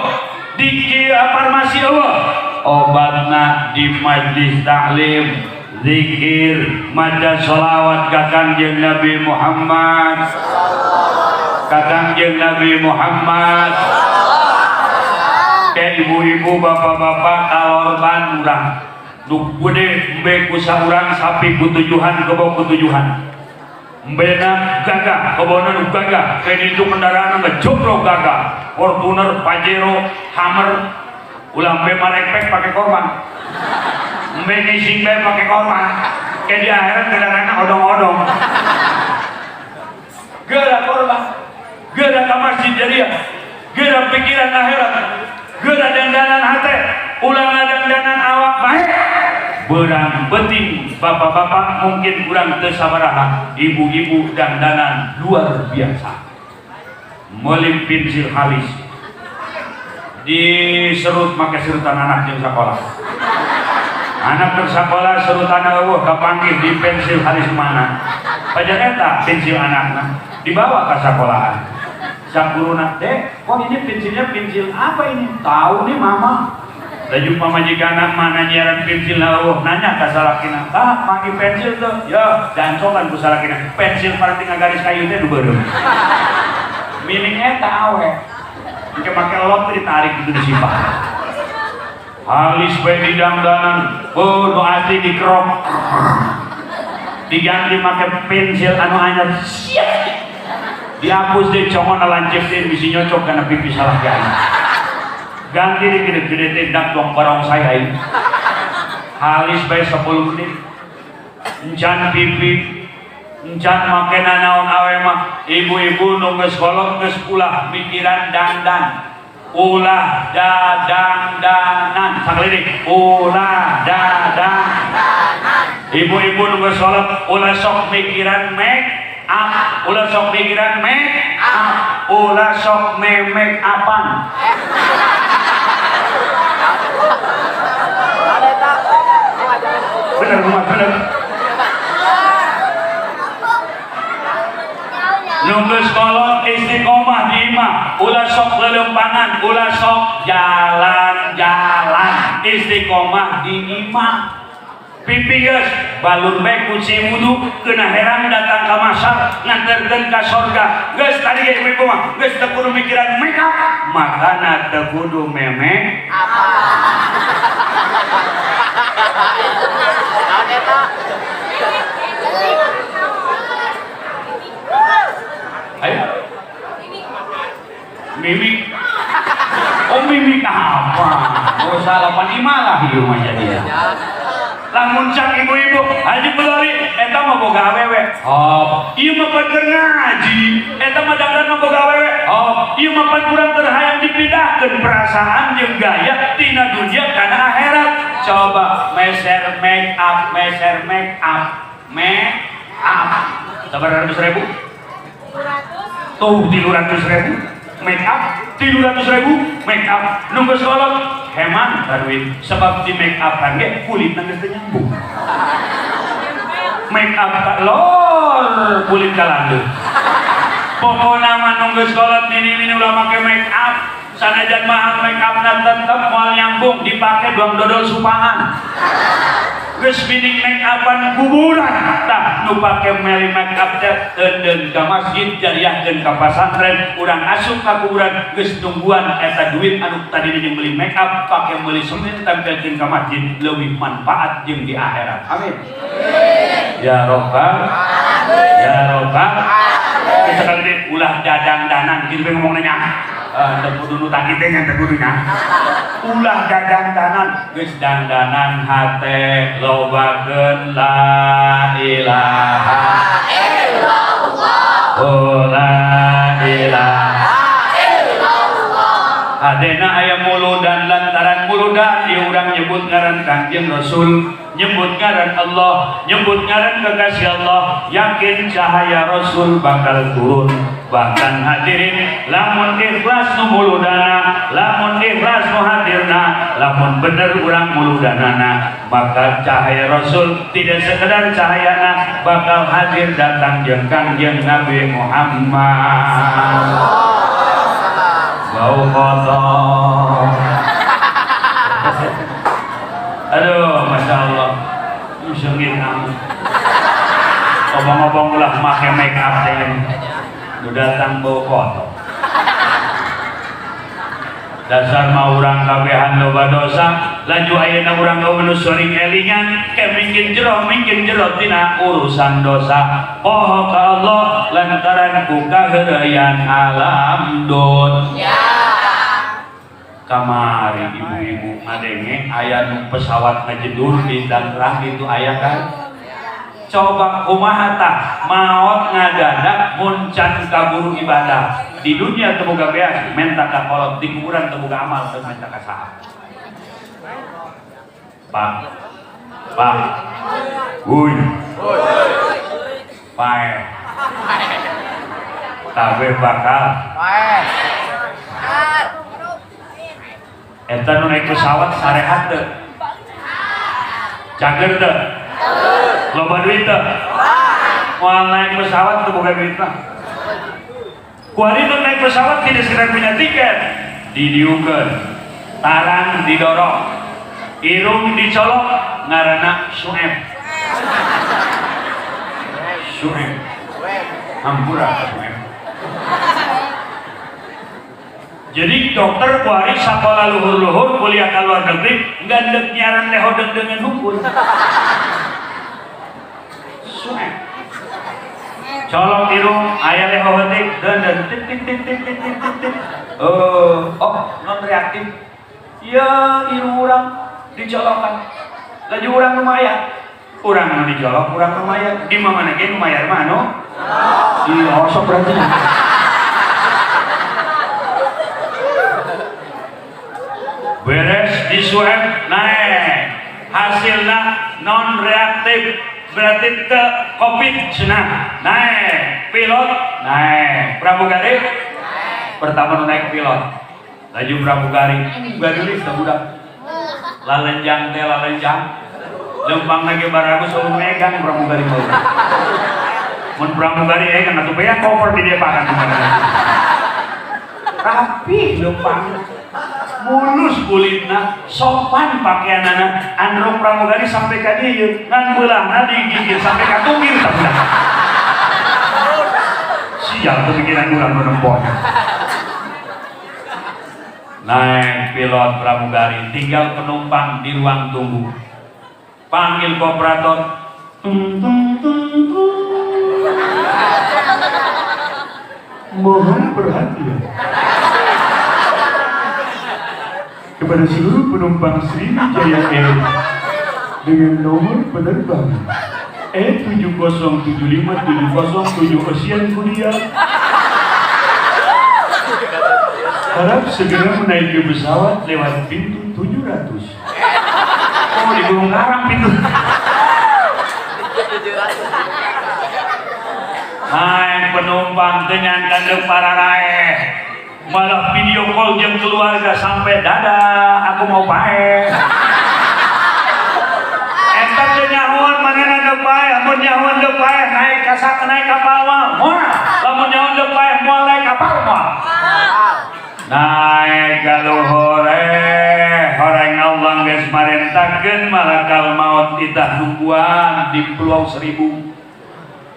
di farmasi eueuh. Obatna di majlis taklim, zikir, maca sholawat ka Kangjeng Nabi Muhammad. Ka Kangjeng Nabi Muhammad. Kayak ibu-ibu, bapak-bapak kalorban urang. Nu gede embe ku saurang sapi ku tujuhan kebo ku tujuhan. Embena gagah, kebona nu gagah, kayak itu kendaraan ngejogrok gagah. Fortuner, Pajero, Hummer, ulah embe marekpek pakai korban. Embe ngising bae pakai korban. Kayak di akhirat kendaraanna odong-odong. Geura korban. Geura ka masjid jadiah. Geura pikiran akhirat. Geura dandanan hate, ulah ngadangdanan awak bae. Berang penting bapak-bapak mungkin kurang teu sabaraha, ibu-ibu dandanan luar biasa. Meuli pensil halis. Diserut make serutan anak jeung sakola. Anak keur sakola serutan eueuh kapanggih di pensil halis mana. Pajar eta pensil anakna dibawa ka sakolahan. Sakuruna, "Dek, kok ini pensilnya pensil apa ini?" "Tahu nih mama." Laju pamajikanna mana nyiaran pensil eueuh nanya ka salakina, "Tah, panggih pensil tuh." "Ya, dancokan ku salakina. Pensil paranti ngagaris kayu teh nu beureum." Mining eta awe. Engke make lot ditarik gitu disipah. Halis bae didangdanan, oh nu ati dikerok. Diganti make pensil anu anyar. Siap. Dihapus deh congona lancip deh bisi nyocok kana pipi salah aing. Ganti deh gede-gede tindak tuang barong saya ini. Halis bae 10 menit. Encan pipi, encan make nanaon awe mah. Ibu-ibu nu geus kolot geus ulah mikiran dandan. Ulah dadangdanan. Sakali ulah dadang. Ibu-ibu nu geus kolot ulah sok mikiran make up, ulah sok mikiran make up, ulah sok memek apan. Bener rumah bener. Nunggu sekolah istiqomah di imah, ulah sok lelempangan, ulah sok jalan-jalan, istiqomah di imah. Pipi geus balur bae ku si wudu kena herang datang ka masar nganterkeun ka sorga. Geus tadi ge ibu mah geus teu kudu mikiran make up, makana teu kudu memek apa. Naon eta? Ayo. Mimik. Oh mimik apa? Oh salah pan imalah ieu mah jadinya. Lamun cak ibu-ibu haji belori eta mah boga awewe. Oh, ieu mah pan keur ngaji, eta mah dandan mah boga awewe. Oh, ieu mah pan kurang keur hayang dipindahkeun perasaan jeung gaya tina dunia kana akhirat. Coba meser make up, meser make up, make up. Sabar ratus ribu? Tuh 300.000 make up, 300.000 make up. Nunggu sekolah heman duit sebab di make up kan ge kulit geus teu nyambung. Make up ka lor kulit kalandeut. Pokona mah nunggu sekolah nini-nini ulah make make up. Sanajan mahal make up na tetep moal nyambung dipake doang dodol supangan. Geus mining make upan kuburan tah nu pake meli make up teh eundeun ka masjid jariahkeun ka pasantren urang asup ka kuburan geus nungguan eta duit anu tadi jeung meuli make up pake meuli semen tempelkeun ka masjid leuwih manfaat jeung di akhirat. Amin. Ya robbal ya robbal. Kita kali ini ulah dadang-danan gitu ngomong nanya. Teu kudu nu tadi teh nya teu kudu nya. Ulah dadang-danan geus dandanan hate lobakeun la ilaha illallah. Oh la ilaha Hadena aya muludan lantaran muludan ieu urang nyebut ngaran Kangjeng Rasul, nyebut ngaran Allah, nyebut ngaran kekasih Allah, yakin cahaya Rasul bakal turun. Bahkan hadirin, lamun ikhlas nu muludana, lamun ikhlas nu hadirna, lamun bener urang muludanana, maka cahaya Rasul tidak sekedar cahayana bakal hadir datang jeung Kangjeng Nabi Muhammad. Bau kotor. Aduh, masya Allah, sengit amat. Ngomong-ngomong ulah make make up teh. Nu datang bau kotor. Dasar mah urang kabehan loba dosa, laju ayeuna urang nu sering elingan, ke mingkin jero tina urusan dosa. Poho ka Allah lantaran ku kaheureuyan alam dunya. Kamari ibu-ibu ngadenge aya nu pesawat ngajedur di Tangerang itu aya kan? Coba kumaha tah maot ngadadak mun can kaburu ibadah. Di dunia teu boga beas menta ka kolot, di kuburan teu boga amal teu menta ka saha. Pak. Pak. Uy. Pae. Kabeh bakal Pae. Eta nu naik pesawat sarehat teu? Cager teu? Loba duit teu? Moal naik pesawat teu boga duit mah. Kuari nu naik pesawat tidak sekedar punya tiket, didiukeun, tarang didorong, irung dicolok, ngaranna Sueb. Sueb. Hampura Sueb. Jadi dokter kuari sakola luhur-luhur kuliah ka luar negeri gandeng nyaran leho dengdengan hukum. Sueb. Colok irung aya leho heutik dan tit tit tit tit tit tit tit tit. Oh, non reaktif. Ya irung urang dicolokan. Laju urang lumayan. Urang nu dicolok urang lumayan. Di mana ge nu mayar mah anu? Di osok berarti. Beres di swab naik, hasilnya non reaktif berarti te covid cenah naik, pilot naik, pramugari pertama naik pilot, laju pramugari gadulis teh budak lalenjang teh lalenjang lempang lagi baragus eueuh megang pramugari mah mun pramugari kan atuh beak koper di depakan kumaha rapi lempang mulus kulitna, sopan pakaianana, androk pramugari sampai ka dieu, ngan beulahna digigit sampai ka tungkir tah budak. Sial pemikiran urang nu nempon. Naik pilot pramugari, tinggal penumpang di ruang tunggu. Panggil ke operator. Tung tung tung tung. Mohon perhatian kepada seluruh penumpang Sriwijaya Air dengan nomor penerbangan E7075707 Ocean Kuliah harap segera menaiki pesawat lewat pintu 700. Oh, di Gunung Karang pintu. Naik penumpang teu nyangka deuk pararaeh. Malah video call jeung keluarga sampai dadah aku mau paeh. Eta teu nyahoan manehna deuk paeh, mun nyahoan deuk paeh naik ka naik kapal mah moal. Lamun nyahoan deuk paeh moal naik kapal moal. Naik ka luhur horeng Allah geus marentakeun malakal maut itah nungguan di Pulau Seribu.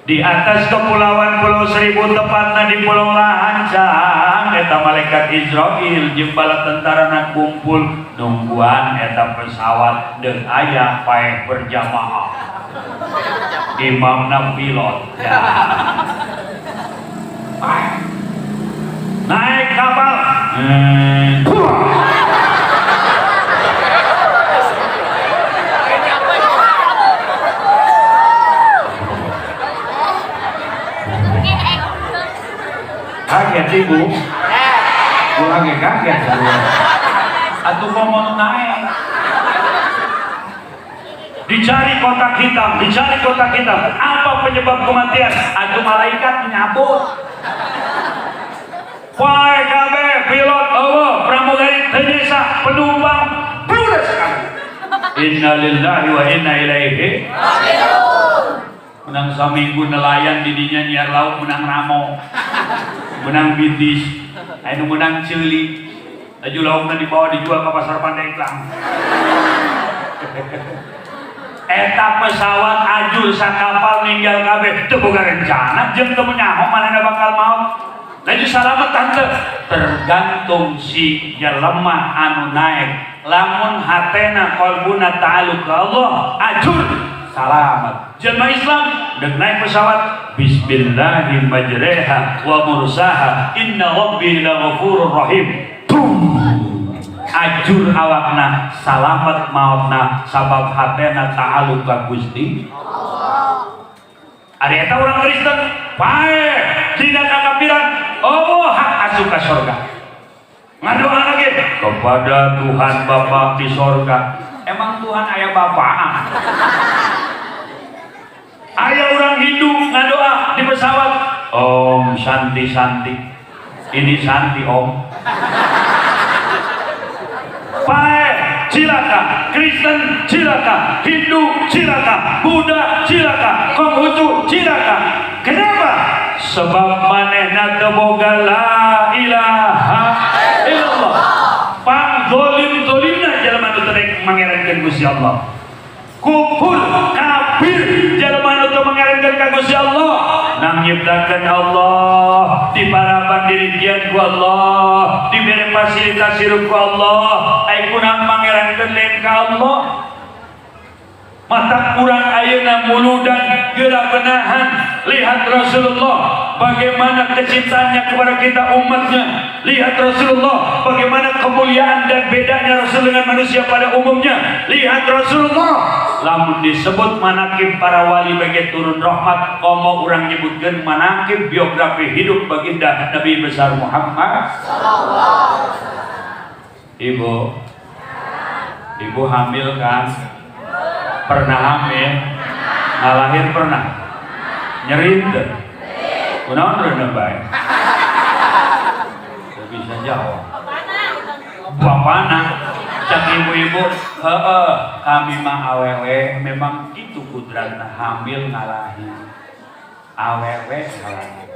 Di atas kepulauan Pulau Seribu tepatna di Pulau Lahancang eta malaikat Israil jeung bala tentarana kumpul nungguan eta pesawat deung aya paeh berjamaah. Imamna pilot. Ya. Paeh. Naik kapal. Kaget ibu. Urang ge kaget sarua. Atuh komo nu naek. Dicari kotak hitam, dicari kotak hitam. Apa penyebab kematian? Atuh malaikat menyabut. Paeh kabeh, pilot euweuh, pramugari teu nyesa, penumpang bludes kabeh. Innalillahi wa inna ilaihi raji'un. Menang saminggu nelayan di dinya nyiar lauk, menang ramo, menang bitis, anu menang ceuli. Laju laukna dibawa dijual ke pasar Pandeglang. Eta pesawat ajur sakapal ninggal kabeh, teu boga rencana jeung teu nyaho manehna bakal maut. Laju salamet tante, tergantung si jelema anu naek. Lamun hatena qalbuna ta'alluq ka Allah, ajur salamet. Jelema Islam dek naik pesawat, bismillahi majreha wa mursaha inna rabbi la ghafurur rahim. Tum. Ajur awakna salamet mautna sabab hatena ta'alluq ka Gusti. Ari eta urang Kristen paeh dina kakafiran, oh hak asup ka surga. Ngadoa lagi kepada Tuhan Bapa di sorga. Emang Tuhan aya bapak? Aya orang Hindu ngadoa di pesawat, Om Santi Santi. Ini Santi Om. Paeh cilaka, Kristen cilaka, Hindu cilaka, Buddha cilaka, Konghucu cilaka. Kenapa? Sebab manehna teu boga la ilaha illallah. Pang zolim zolimna jelema nu teu mangerankeun Gusti Allah. Kufur kafir jelema nu teu mangerankeun ka Gusti Allah. Nang nyiptakeun Allah, diparaban dirijian ku Allah, diberi fasilitas hirup ku Allah, ai kurang mangerankeun lain ka Allah. Mata kurang ayeuna muludan geura benahan. Lihat Rasulullah bagaimana kecintaannya kepada kita umatnya. Lihat Rasulullah bagaimana kemuliaan dan bedanya Rasul dengan manusia pada umumnya. Lihat Rasulullah lamun disebut manakib para wali bagai turun rahmat, komo urang nyebutkeun manakib biografi hidup baginda Nabi besar Muhammad. Ibu, ibu hamil kan? Pernah hamil? Ngalahir pernah? Nyeri teu? Kunaon reuneuh bae? Teu bisa jawab. Bapana cak ibu-ibu, heeh, kami mah awewe memang itu kudratna hamil ngalahir. Awewe ngalahir.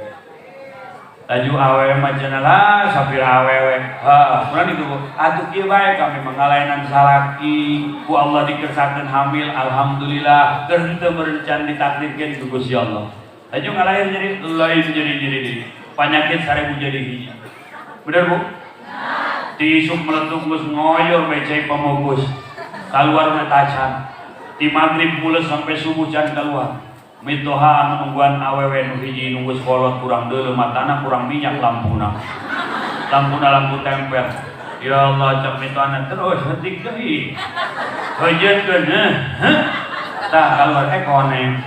Laju awewe mah cenah lah sapira awewe. Heuh, kurang itu Bu. Atuh kieu bae kami mah ngalaenan salaki, ku Allah dikersakeun hamil, alhamdulillah. Keur henteu merencan ditakdirkeun ku Gusti Allah. Laju ngalahir jadi lain jadi deui. Penyakit 1000 jadi hiji. Bener Bu? Ti isuk meletup geus ngoyor bae cai pamukus. Kaluar mah tacan. Ti magrib mules sampai subuh can keluar. Mitoha anu nungguan awewe nu hiji nunggu sekolot kurang deuleu matana kurang minyak lampuna. Lampuna lampu tempel. Ya Allah cak mitohana terus heutik deui. Heujeutkeun heuh. Heuh. Tah keluar koneng.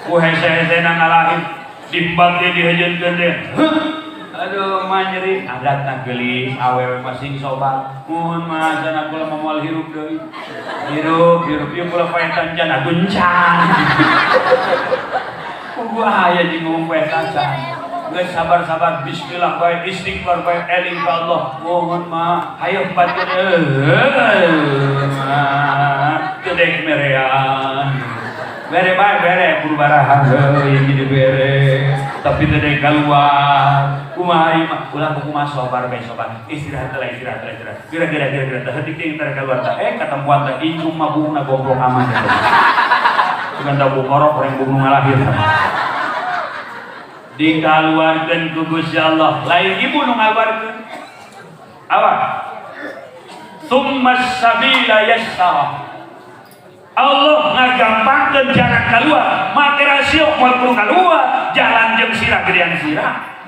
Ku hese-hesena ngalahir dimbat dia dihejeutkeun teh. Heuh. Aduh mah nyeri adatna geulis awewe mah sing sobat. Mun mah cenah kula mah moal hirup deui. Hirup hirup ieu kula paetan can atuh encan. Kudu aya jeung ngomong paetan can. Geus sabar-sabar bismillah bae istighfar bae eling ka Allah. Mohon mah hayo empat mah teu dek merean. Bere bae bere buru barahan heuh jadi bere. Tapi teu dek keluar. Kumaha ieu mah ulah kumaha sabar bae sabar. Istirahat lah istirahat lah istirahat. Geura geura geura geura teh heutik teh teh keluar teh katempuan teh incung mah buungna gombrong aman. Cuman tah bukorok urang buung nu ngalahir. Dikaluarkeun ku Gusti Allah. Lain ibu nu ngaluarkeun. Apa? Tsumma sabila yassara. Allah ngagampangkeun jalan keluar, make rasio moal kudu keluar, jalan jeung sirah gedean sirah.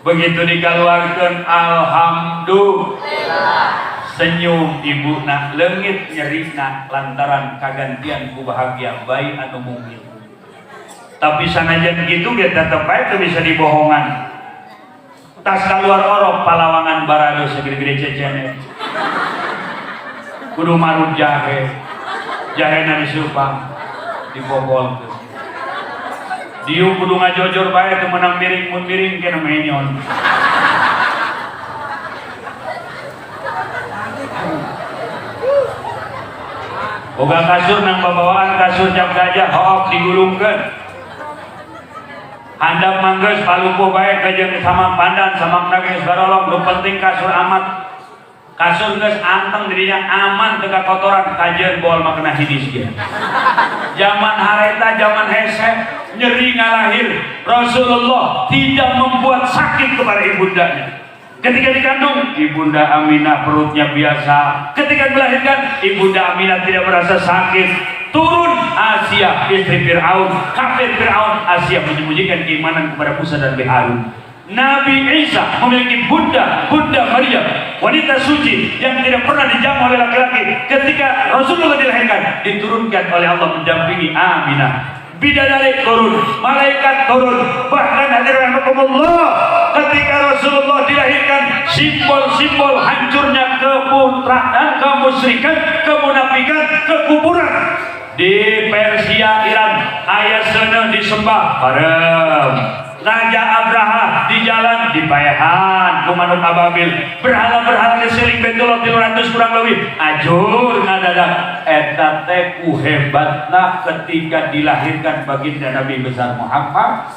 Begitu dikeluarkan, alhamdulillah. Senyum ibu nak leungit nyerina lantaran kagantian ku bahagia bayi anu mungil. Tapi sanajan gitu ge tetep bae teu bisa dibohongan. Tas keluar orok palawangan barado segede-gede cecene. Kudu marut jahe. Jahena disupang dipopol. Diuk kudu ngajojor bae teu meunang miring, mun miring kena menyon. Boga kasur nang babawaan kasur cap gajah hook digulungkeun. Handap manggeus palumpuh bae kajeun sama pandan sama geus barolong, nu penting kasur amat. Kasur geus anteng dirinya aman teu kakotoran kajeun bol mah kena hidis ge. Zaman hareta zaman hese nyeri ngalahir, Rasulullah tidak membuat sakit kepada ibundanya. Ketika dikandung, Ibunda Aminah perutnya biasa. Ketika melahirkan, Ibunda Aminah tidak merasa sakit. Turun Asia, istri Fir'aun, kafir Fir'aun. Asia menyembunyikan keimanan kepada Musa dan Harun. Nabi Isa memiliki bunda, Bunda Maryam, wanita suci yang tidak pernah dijamah oleh laki-laki. Ketika Rasulullah dilahirkan, diturunkan oleh Allah mendampingi Aminah. Bidadari turun, malaikat turun, bahkan hadirin rahimakumullah, ketika Rasulullah dilahirkan, simbol-simbol hancurnya keputraan, kemusyrikan, kemunafikan, kekufuran di Persia, Iran, ayah seuneu disembah bareng. Raja Abraha di jalan dipaehan ku manuk ababil, berhala-berhala di siling Baitullah 300 kurang lebih ajur ngadadak. Eta teh ku hebatna ketika dilahirkan baginda Nabi besar Muhammad.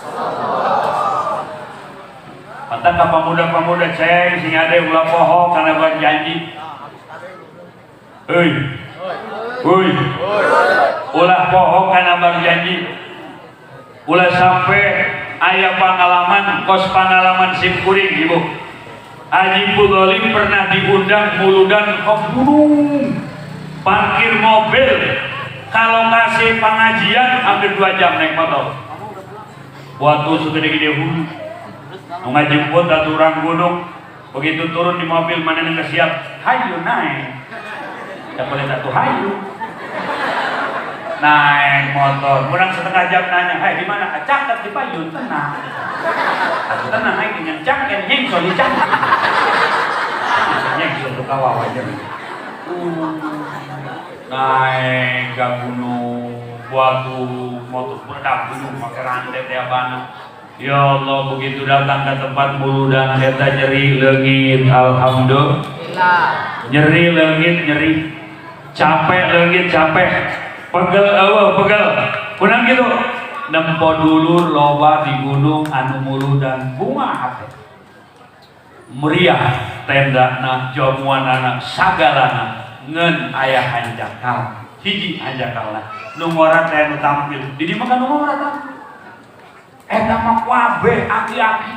Mata ka pemuda-pemuda ceng sing ade ulah poho kana buat janji. Heuy. Heuy. Ulah poho kana bar janji. Ulah sampai aya pengalaman kos pengalaman simkuring ibu. Haji Fudholi pernah diundang muludan ke gunung, parkir mobil kalau kasih pengajian hampir 2 jam naik motor. Waktu segede-gede hulu ngajemput atau orang gunung, begitu turun di mobil mana yang siap, hayu naik. Tak boleh satu hayu naik motor, kurang setengah jam nanya, "Hai, di mana?" "Caket di payun, tenang." Aku tenang naik dengan caket nyengso di caket. Nyengso tuh kawawa aja. Naik ke gunung, batu motor beredak gunung pakai rantai tiap bana. Ya Allah, begitu datang ke tempat muludan eta nyeri leungit, alhamdulillah. Nyeri leungit nyeri. Capek leungit capek. Pegel eueuh pegel. Kunang gitu. Nempo dulur loba di gunung anu muludan bunga hate. Meriah tendana, jamuanana, sagalana ngeun aya hanjakal. Hiji hanjakalna. Nu ngora teh nu tampil. Di dieu mah kan nu ngora tampil. Eta mah kabeh aki-aki.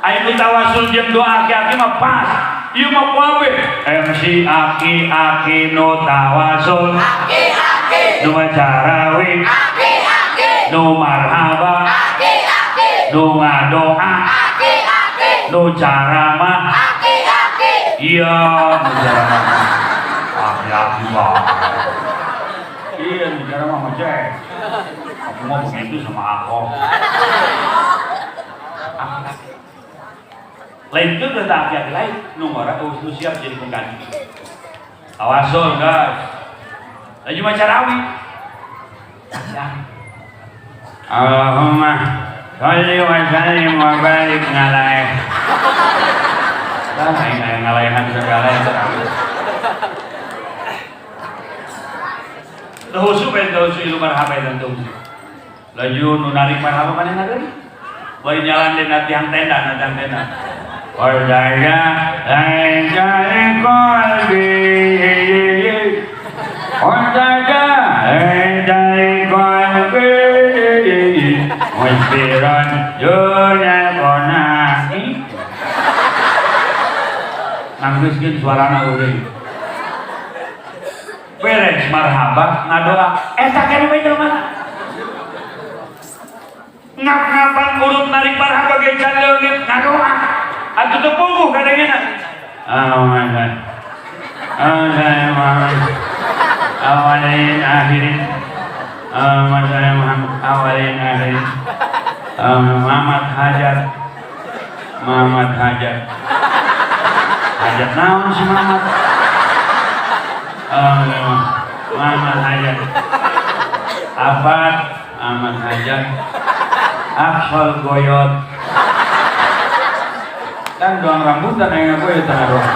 Aya nu tawasul jeung doa aki-aki mah pas. Ieu mah kabeh MC aki-aki nu tawasul, Aki-aki. nu carawi, Aki-aki. nu marhaba, Aki-aki. nu ngadoa, Aki-aki. nu caramah. Aki-aki. Iya, nu caramah. Aki-aki mah. Iya, nu caramah mah cek. Aku mau begitu sama aku. Aki-aki. Lain itu kata aki-aki lain, nu ngora nu siap jadi pengganti. Tawasul guys. Lagi macarawi. Ya. Allahumma sholli wa sallim wa barik ngalaih. Lah aing aya ngalaehan segala eta. Teu husu bae teu husu ilu marhaba eta teu husu. Laju nu narik marhaba manehna deui. Bari nyalan deui na tiang tenda, na tiang tenda. Wajaya lain qalbi, wajaya lain qalbi, musbiran dunya qonai. Nanggeuskeun suarana eureun. Beres marhaba ngadoa, eta kene bae jelema. Ngap-ngapan urut narik marhaba ge can leungit ngadoa. Atuh teu puguh kadangena. Amin. Amin. Awalin akhirin. Amin. Awalin akhirin. Muhammad Hajar. Mamat hajat. Hajat naon si Mamat? Oh, Mamat hajat. Afat Mamat hajat. Aksol goyot. Kan doang rambutan yang goyot tanah doang.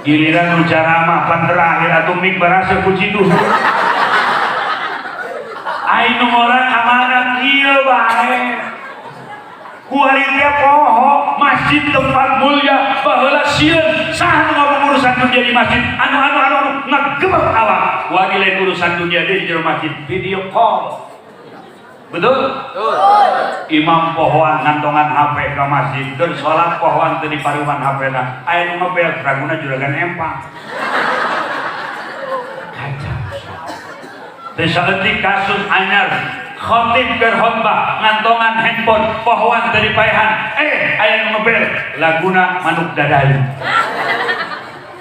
Giliran nu ceramah pan terakhir atuh mik barasa ku ciduh. Ai nu ngora ka mana kieu bae. Kuari teh poho masjid tempat mulia baheula sieun saha nu ngomong urusan dunia di masjid anu anu anu anu ngagebek awak. Kuari lain urusan dunia di jero masjid video call. Betul? Betul. Imam pohoan ngantongan HP ke masjid keur salat pohoan teu dipariwan HP-na. Aya nu ngebel raguna juragan empang. Kacau. Teu saeutik kasus anyar khotib keur khotbah ngantongan handphone pohoan teu dipaehan. Aya nu ngebel laguna manuk dadayu.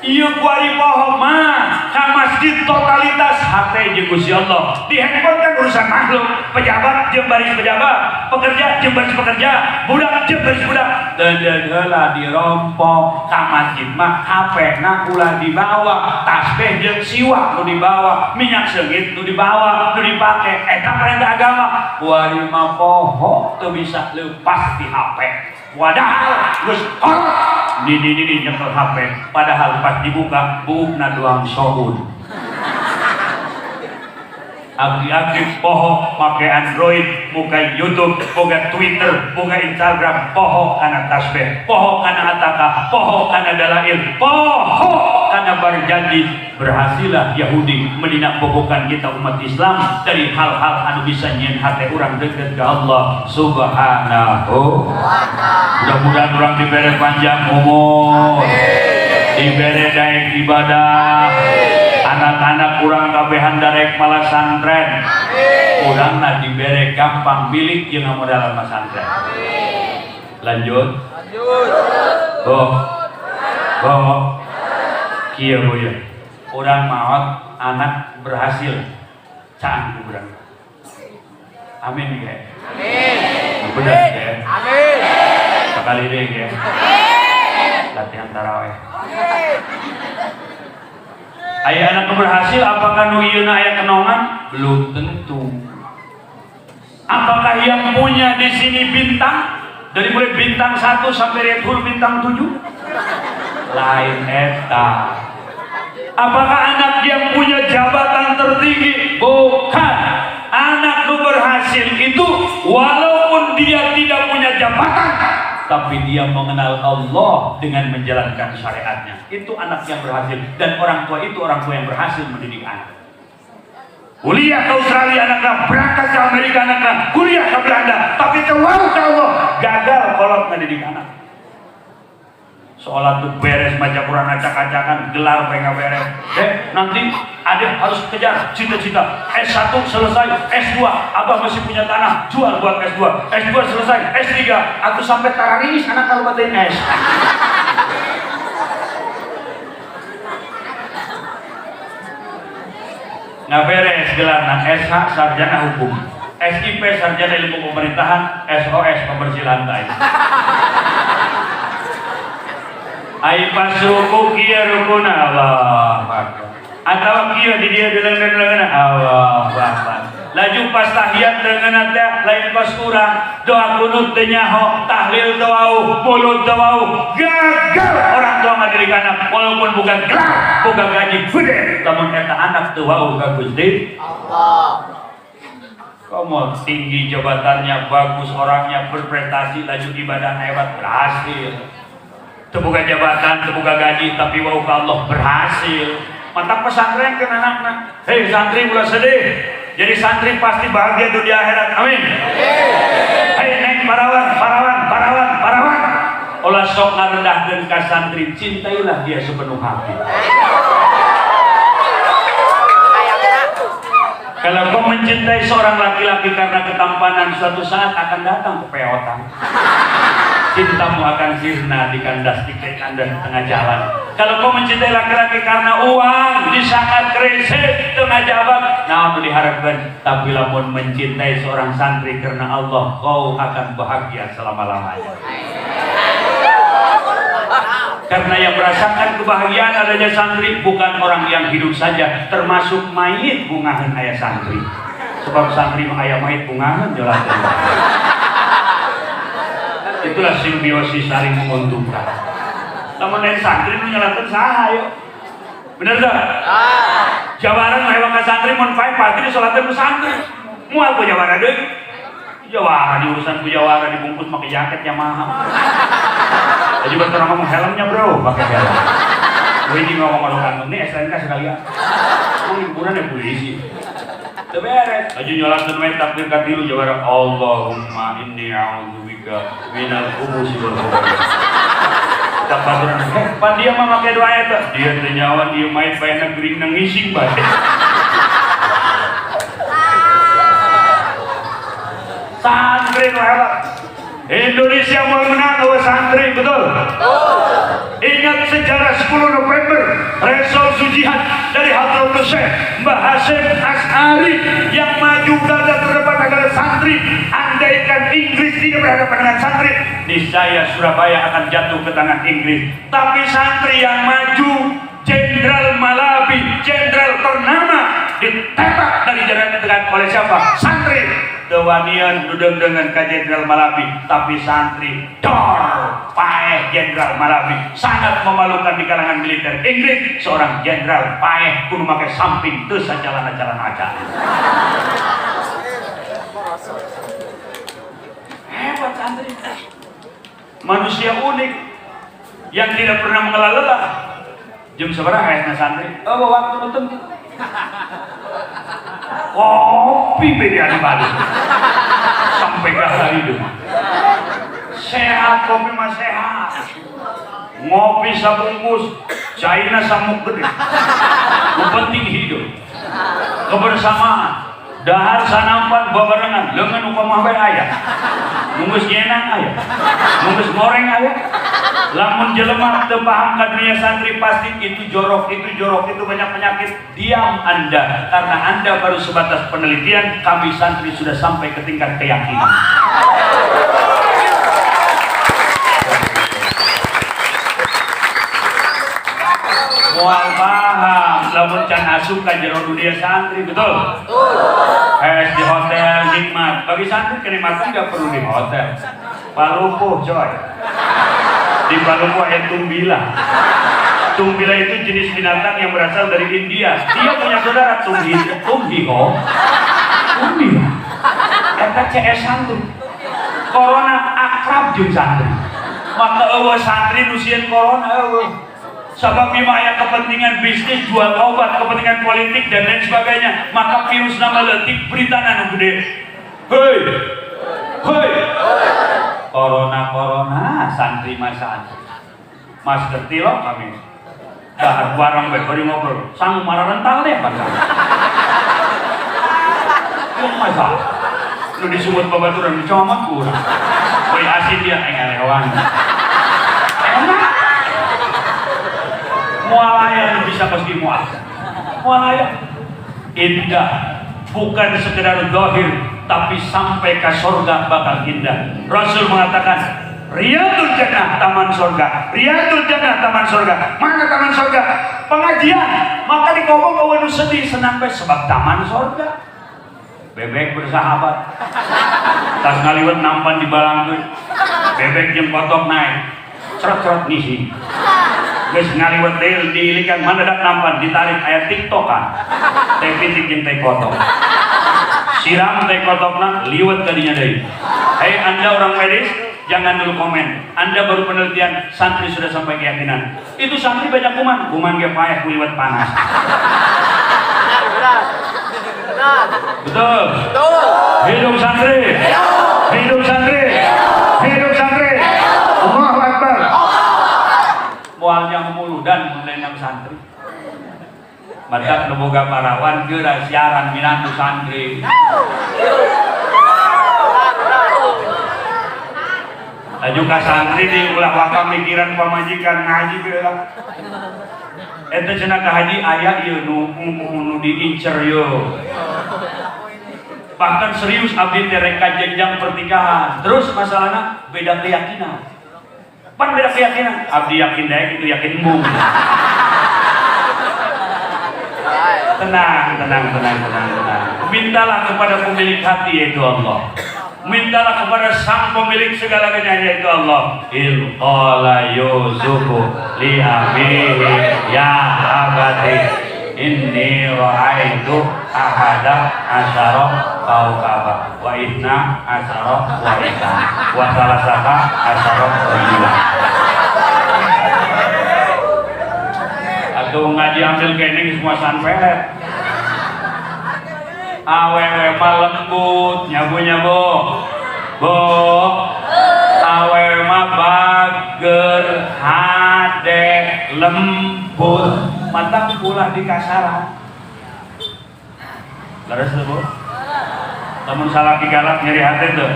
Ieu kuari poho mah ka masjid totalitas hate jeung Gusti Allah. Di handphone kan urusan makhluk, pejabat jeung baris pejabat, pekerja jeung baris pekerja, budak jeung baris budak. Deundeun heula dirompok ka masjid mah HP-na ulah dibawa, tasbih jeung siwak nu dibawa, minyak seungit nu dibawa, nu dipake. Eta perintah agama. Kuari mah poho teu bisa leupas di HP. Padahal geus kolot di nyekel HP, padahal pas dibuka buukna doang soun. Abdi-abdi poho make Android, buka YouTube, buka Twitter, buka Instagram, poho kana tasbih, poho kana ataka, poho kana dalail, poho kana berjanji. Berhasilah Yahudi meninabobokan kita umat Islam dari hal-hal anu bisa nyieun hate urang deket ke Allah Subhanahu. Mudah-mudahan urang diberi panjang umur, diberi daek ibadah, anak-anak urang kabehan darek malah santren, urangna dibere gampang milik jeung ngamodalan masantren. Lanjut. Lanjut. Go. Kieu boya. Urang maot anak berhasil caang ku urang. Amin ya. Amin. Bener ya. Amin. Sekali deh ya. Amin. Latihan taraweh. Amin. Aya anak nu berhasil apakah nu ieuna aya kenongan? Belum tentu. Apakah yang punya di sini bintang? Dari mulai bintang 1 sampai Red Bull bintang 7? Lain eta. Apakah anak yang punya jabatan tertinggi? Bukan. Anak nu berhasil itu walaupun dia tidak punya jabatan, tapi dia mengenal Allah dengan menjalankan syariatnya. Itu anak yang berhasil, dan orang tua itu orang tua yang berhasil mendidik anak. Kuliah ke Australia anaknya, berangkat ke Amerika anaknya, kuliah ke Belanda, tapi keluar ke Allah, gagal kolot mendidik anak. Sholat tuh beres, baca Quran acak-acakan, gelar pengen beres. Nanti ada harus kejar cita-cita. S1 selesai, S2, abah masih punya tanah, jual buat S2. S2 selesai, S3, atau sampai tararis anak kalau batin S. Nggak beres gelar, nah, SH sarjana hukum, SIP sarjana ilmu pemerintahan, SOS pembersih lantai. Ai pas ruku kieu rukuna Allah Akbar. Atawa kieu di dieu dileungeun-leungeun Allah Akbar. Laju pas tahiyat leungeun teh lain pas urang, doa kunut teu nyaho, tahlil teu wau, mulut teu wau, gagal orang tua ngadidik anak walaupun bukan gelar, bukan gaji gede, lamun eta anak teu wau ka Gusti Allah. Komo tinggi jabatannya, bagus orangnya, berprestasi, laju ibadah hebat, berhasil. Terbuka jabatan, terbuka gaji, tapi wau ke Allah berhasil. Mantap pesantren ke anak-anak. Hei santri ulah sedih. Jadi santri pasti bahagia dunia akhirat. Amin. Hei neng parawan, parawan, parawan, parawan. Ulah sok ngarendahkeun ka santri, cintailah dia sepenuh hati. Kalau kau mencintai seorang laki-laki karena ketampanan, suatu saat akan datang kepeotan. Cintamu akan sirna di kandas, di kandas tengah jalan. Kalau kau mencintai laki-laki karena uang, di saat krisis tengah jawab, nah diharapkan. Tapi lamun mencintai seorang santri karena Allah, kau akan bahagia selama-lamanya. Karena yang merasakan kebahagiaan adanya santri bukan orang yang hidup saja, termasuk mayit bungahan aya santri. Sebab santri mah aya mayit bungahan jelas. Itulah simbiosis saling menguntungkan. Lamun lain santri nu nyolatkeun saha ayo? Bener tak? Jawara nu hewa ka santri mun paeh pasti disolatkeun ku santri. Moal ku jawara deui. Jawara di urusan ku jawara dibungkus pakai jaket Yamaha. Jadi buat orang ngomong helmnya bro, pakai helm. Gue ini ngomong orang kantong nih STNK sekalian. Emang liburan ya polisi. Teu beres. Aju nyolatkeun we takbir katilu jawara Allahumma inni a'udzubika minal khubusi wal khaba'ith. Baturan, pan dia mah make doa eta. Dia teu nyawa dia main bayana gering ngising bae. Santri nu hebat. Indonesia mau menang eueuh santri, betul? Ingat sejarah 10 November, resolusi jihad dari Hadratus Syekh Mbah Hasyim Asy'ari yang maju garda terdepan adalah santri. Andaikan Inggris tidak berhadapan dengan santri, niscaya Surabaya akan jatuh ke tangan Inggris. Tapi santri yang maju, Jenderal Mallaby, jenderal ternama, ditembak dari jarak dekat oleh siapa? Santri. Tewanian dudeng dengan ka Jenderal Mallaby, tapi santri dor paeh Jenderal Mallaby. Sangat memalukan di kalangan militer Inggris, seorang jenderal paeh kudu make samping teu sajalan-jalan aja. Hebat santri. Manusia unik yang tidak pernah mengenal lelah. Jam sabaraha hayangna santri? Oh, waktu nu tentu. Kopi beda di Bali sampai ke hari itu. Sehat kopi mah sehat. Ngopi sabungkus, caina samuk gede. Nu penting hidup. Kebersamaan. Dahar sanampan babarengan, leungeun upama bae aya. Nu geus nyenang aya. Nu geus ngoreng aya. Lamun jelema teu paham ka dunia santri pasti itu jorok, itu jorok, itu banyak penyakit. Diam Anda, karena Anda baru sebatas penelitian, kami santri sudah sampai ke tingkat keyakinan. Moal paham, lamun can asup ka jero dunia santri, betul? Betul. Di hotel nikmat. Bagi santri kenikmatan nggak perlu di hotel. Palupuh coy. Di Palupuh ada tumbila. Tumbila itu jenis binatang yang berasal dari India. Dia punya saudara tumbi, tumbiho. Tumbila. Eta CS santri. Corona akrab jeung santri. Maka eueuh santri nu sieun corona eueuh. Sebab memang aya kepentingan bisnis, jual obat, kepentingan politik dan lain sebagainya. Maka virus nama leutik beritana nu gede. Hei. Hei. Corona corona santri mah santri. Masker tilok kami. Dahar barang bae bari ngobrol. Sang mararental deh padahal. Ieu masa. Nu disumut babaturan dicomot ku urang. Bari asin dia aing ngalewan. Enak. Moal aya nu bisa pasti moal. Moal aya. Indah bukan sekedar zahir tapi sampai ke surga bakal indah. Rasul mengatakan Riyadul Jannah taman surga. Riyadul Jannah taman surga. Mana taman surga? Pengajian. Maka dikobong eueuh nu sedih senang bae sebab taman surga. Bebek bersahabat. Tas ngaliwet nampan dibalangkeun. Bebek jeung kotok naik. Cerot-cerot ngisi. Geus ngaliwet deui diilikan mandadak nampan ditarik aya tiktokan. Teh pitik jeung teh kotok. Siram teh kotokna liwet kadinya deui. Hei Anda orang medis, jangan dulu komen. Anda baru penelitian, santri sudah sampai keyakinan. Itu santri banyak kuman, kuman ge paeh liwet panas. Benar. Benar. Betul. Betul. Hidup santri. Hidup santri. Hidup santri. Allahu Akbar. Moal yang muludan mun lain yang santri. Matak nu boga parawan geura siaran minantu santri. Laju ka santri di ulah waka mikiran pamajikan, ngaji be lah. Eta cenah ka haji aya ieu nu diincer yo. Bahkan serius abdi teh rek ka jenjang pernikahan. Terus masalahnya beda keyakinan. Pan beda keyakinan. Abdi yakin daek, itu yakin embung. Tenang, tenang, tenang, tenang, tenang. Mintalah kepada pemilik hati, yaitu Allah. Mintalah kepada sang pemilik segala-galanya, yaitu Allah. إذ قال يوسف لأبيه يا أبت إني رأيت أحد عشر كوكبا واثني عشر وإثنا وثلاثة عشر رجلا. Atau ngaji ambil keneng semua pelet. Awewe mah lembut, nyabu nyabu bo, awewe mah bager, hade, lembut, mata ulah di kasaran. Leres tuh, Bu? Lamun salaki galak, nyeri hati tuh?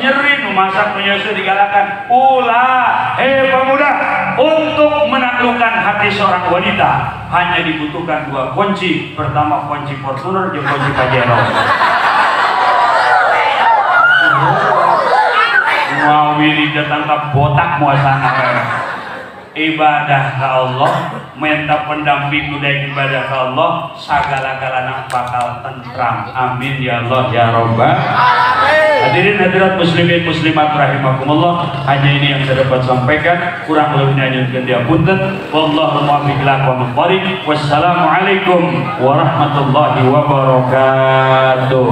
Nyeri. Nu masak, nu nyeuseuh digalakan, ulah. Hei pemuda, untuk menaklukkan hati seorang wanita hanya dibutuhkan dua kunci. Pertama kunci Fortuner dan kunci Pajero. Mau willy datang ke botak muasana. Ibadah ke Allah, minta pendamping udah, ibadah ke Allah, segala-galana bakal tentram. Amin ya Allah ya Rabbal. Hadirin hadirat, muslimin muslimat rahimakumullah, hanya ini yang saya dapat sampaikan, kurang lebihnya nyuhunkeun dihapunten. والله الموفق إلى أقوم الطريق. Wassalamualaikum warahmatullahi wabarakatuh.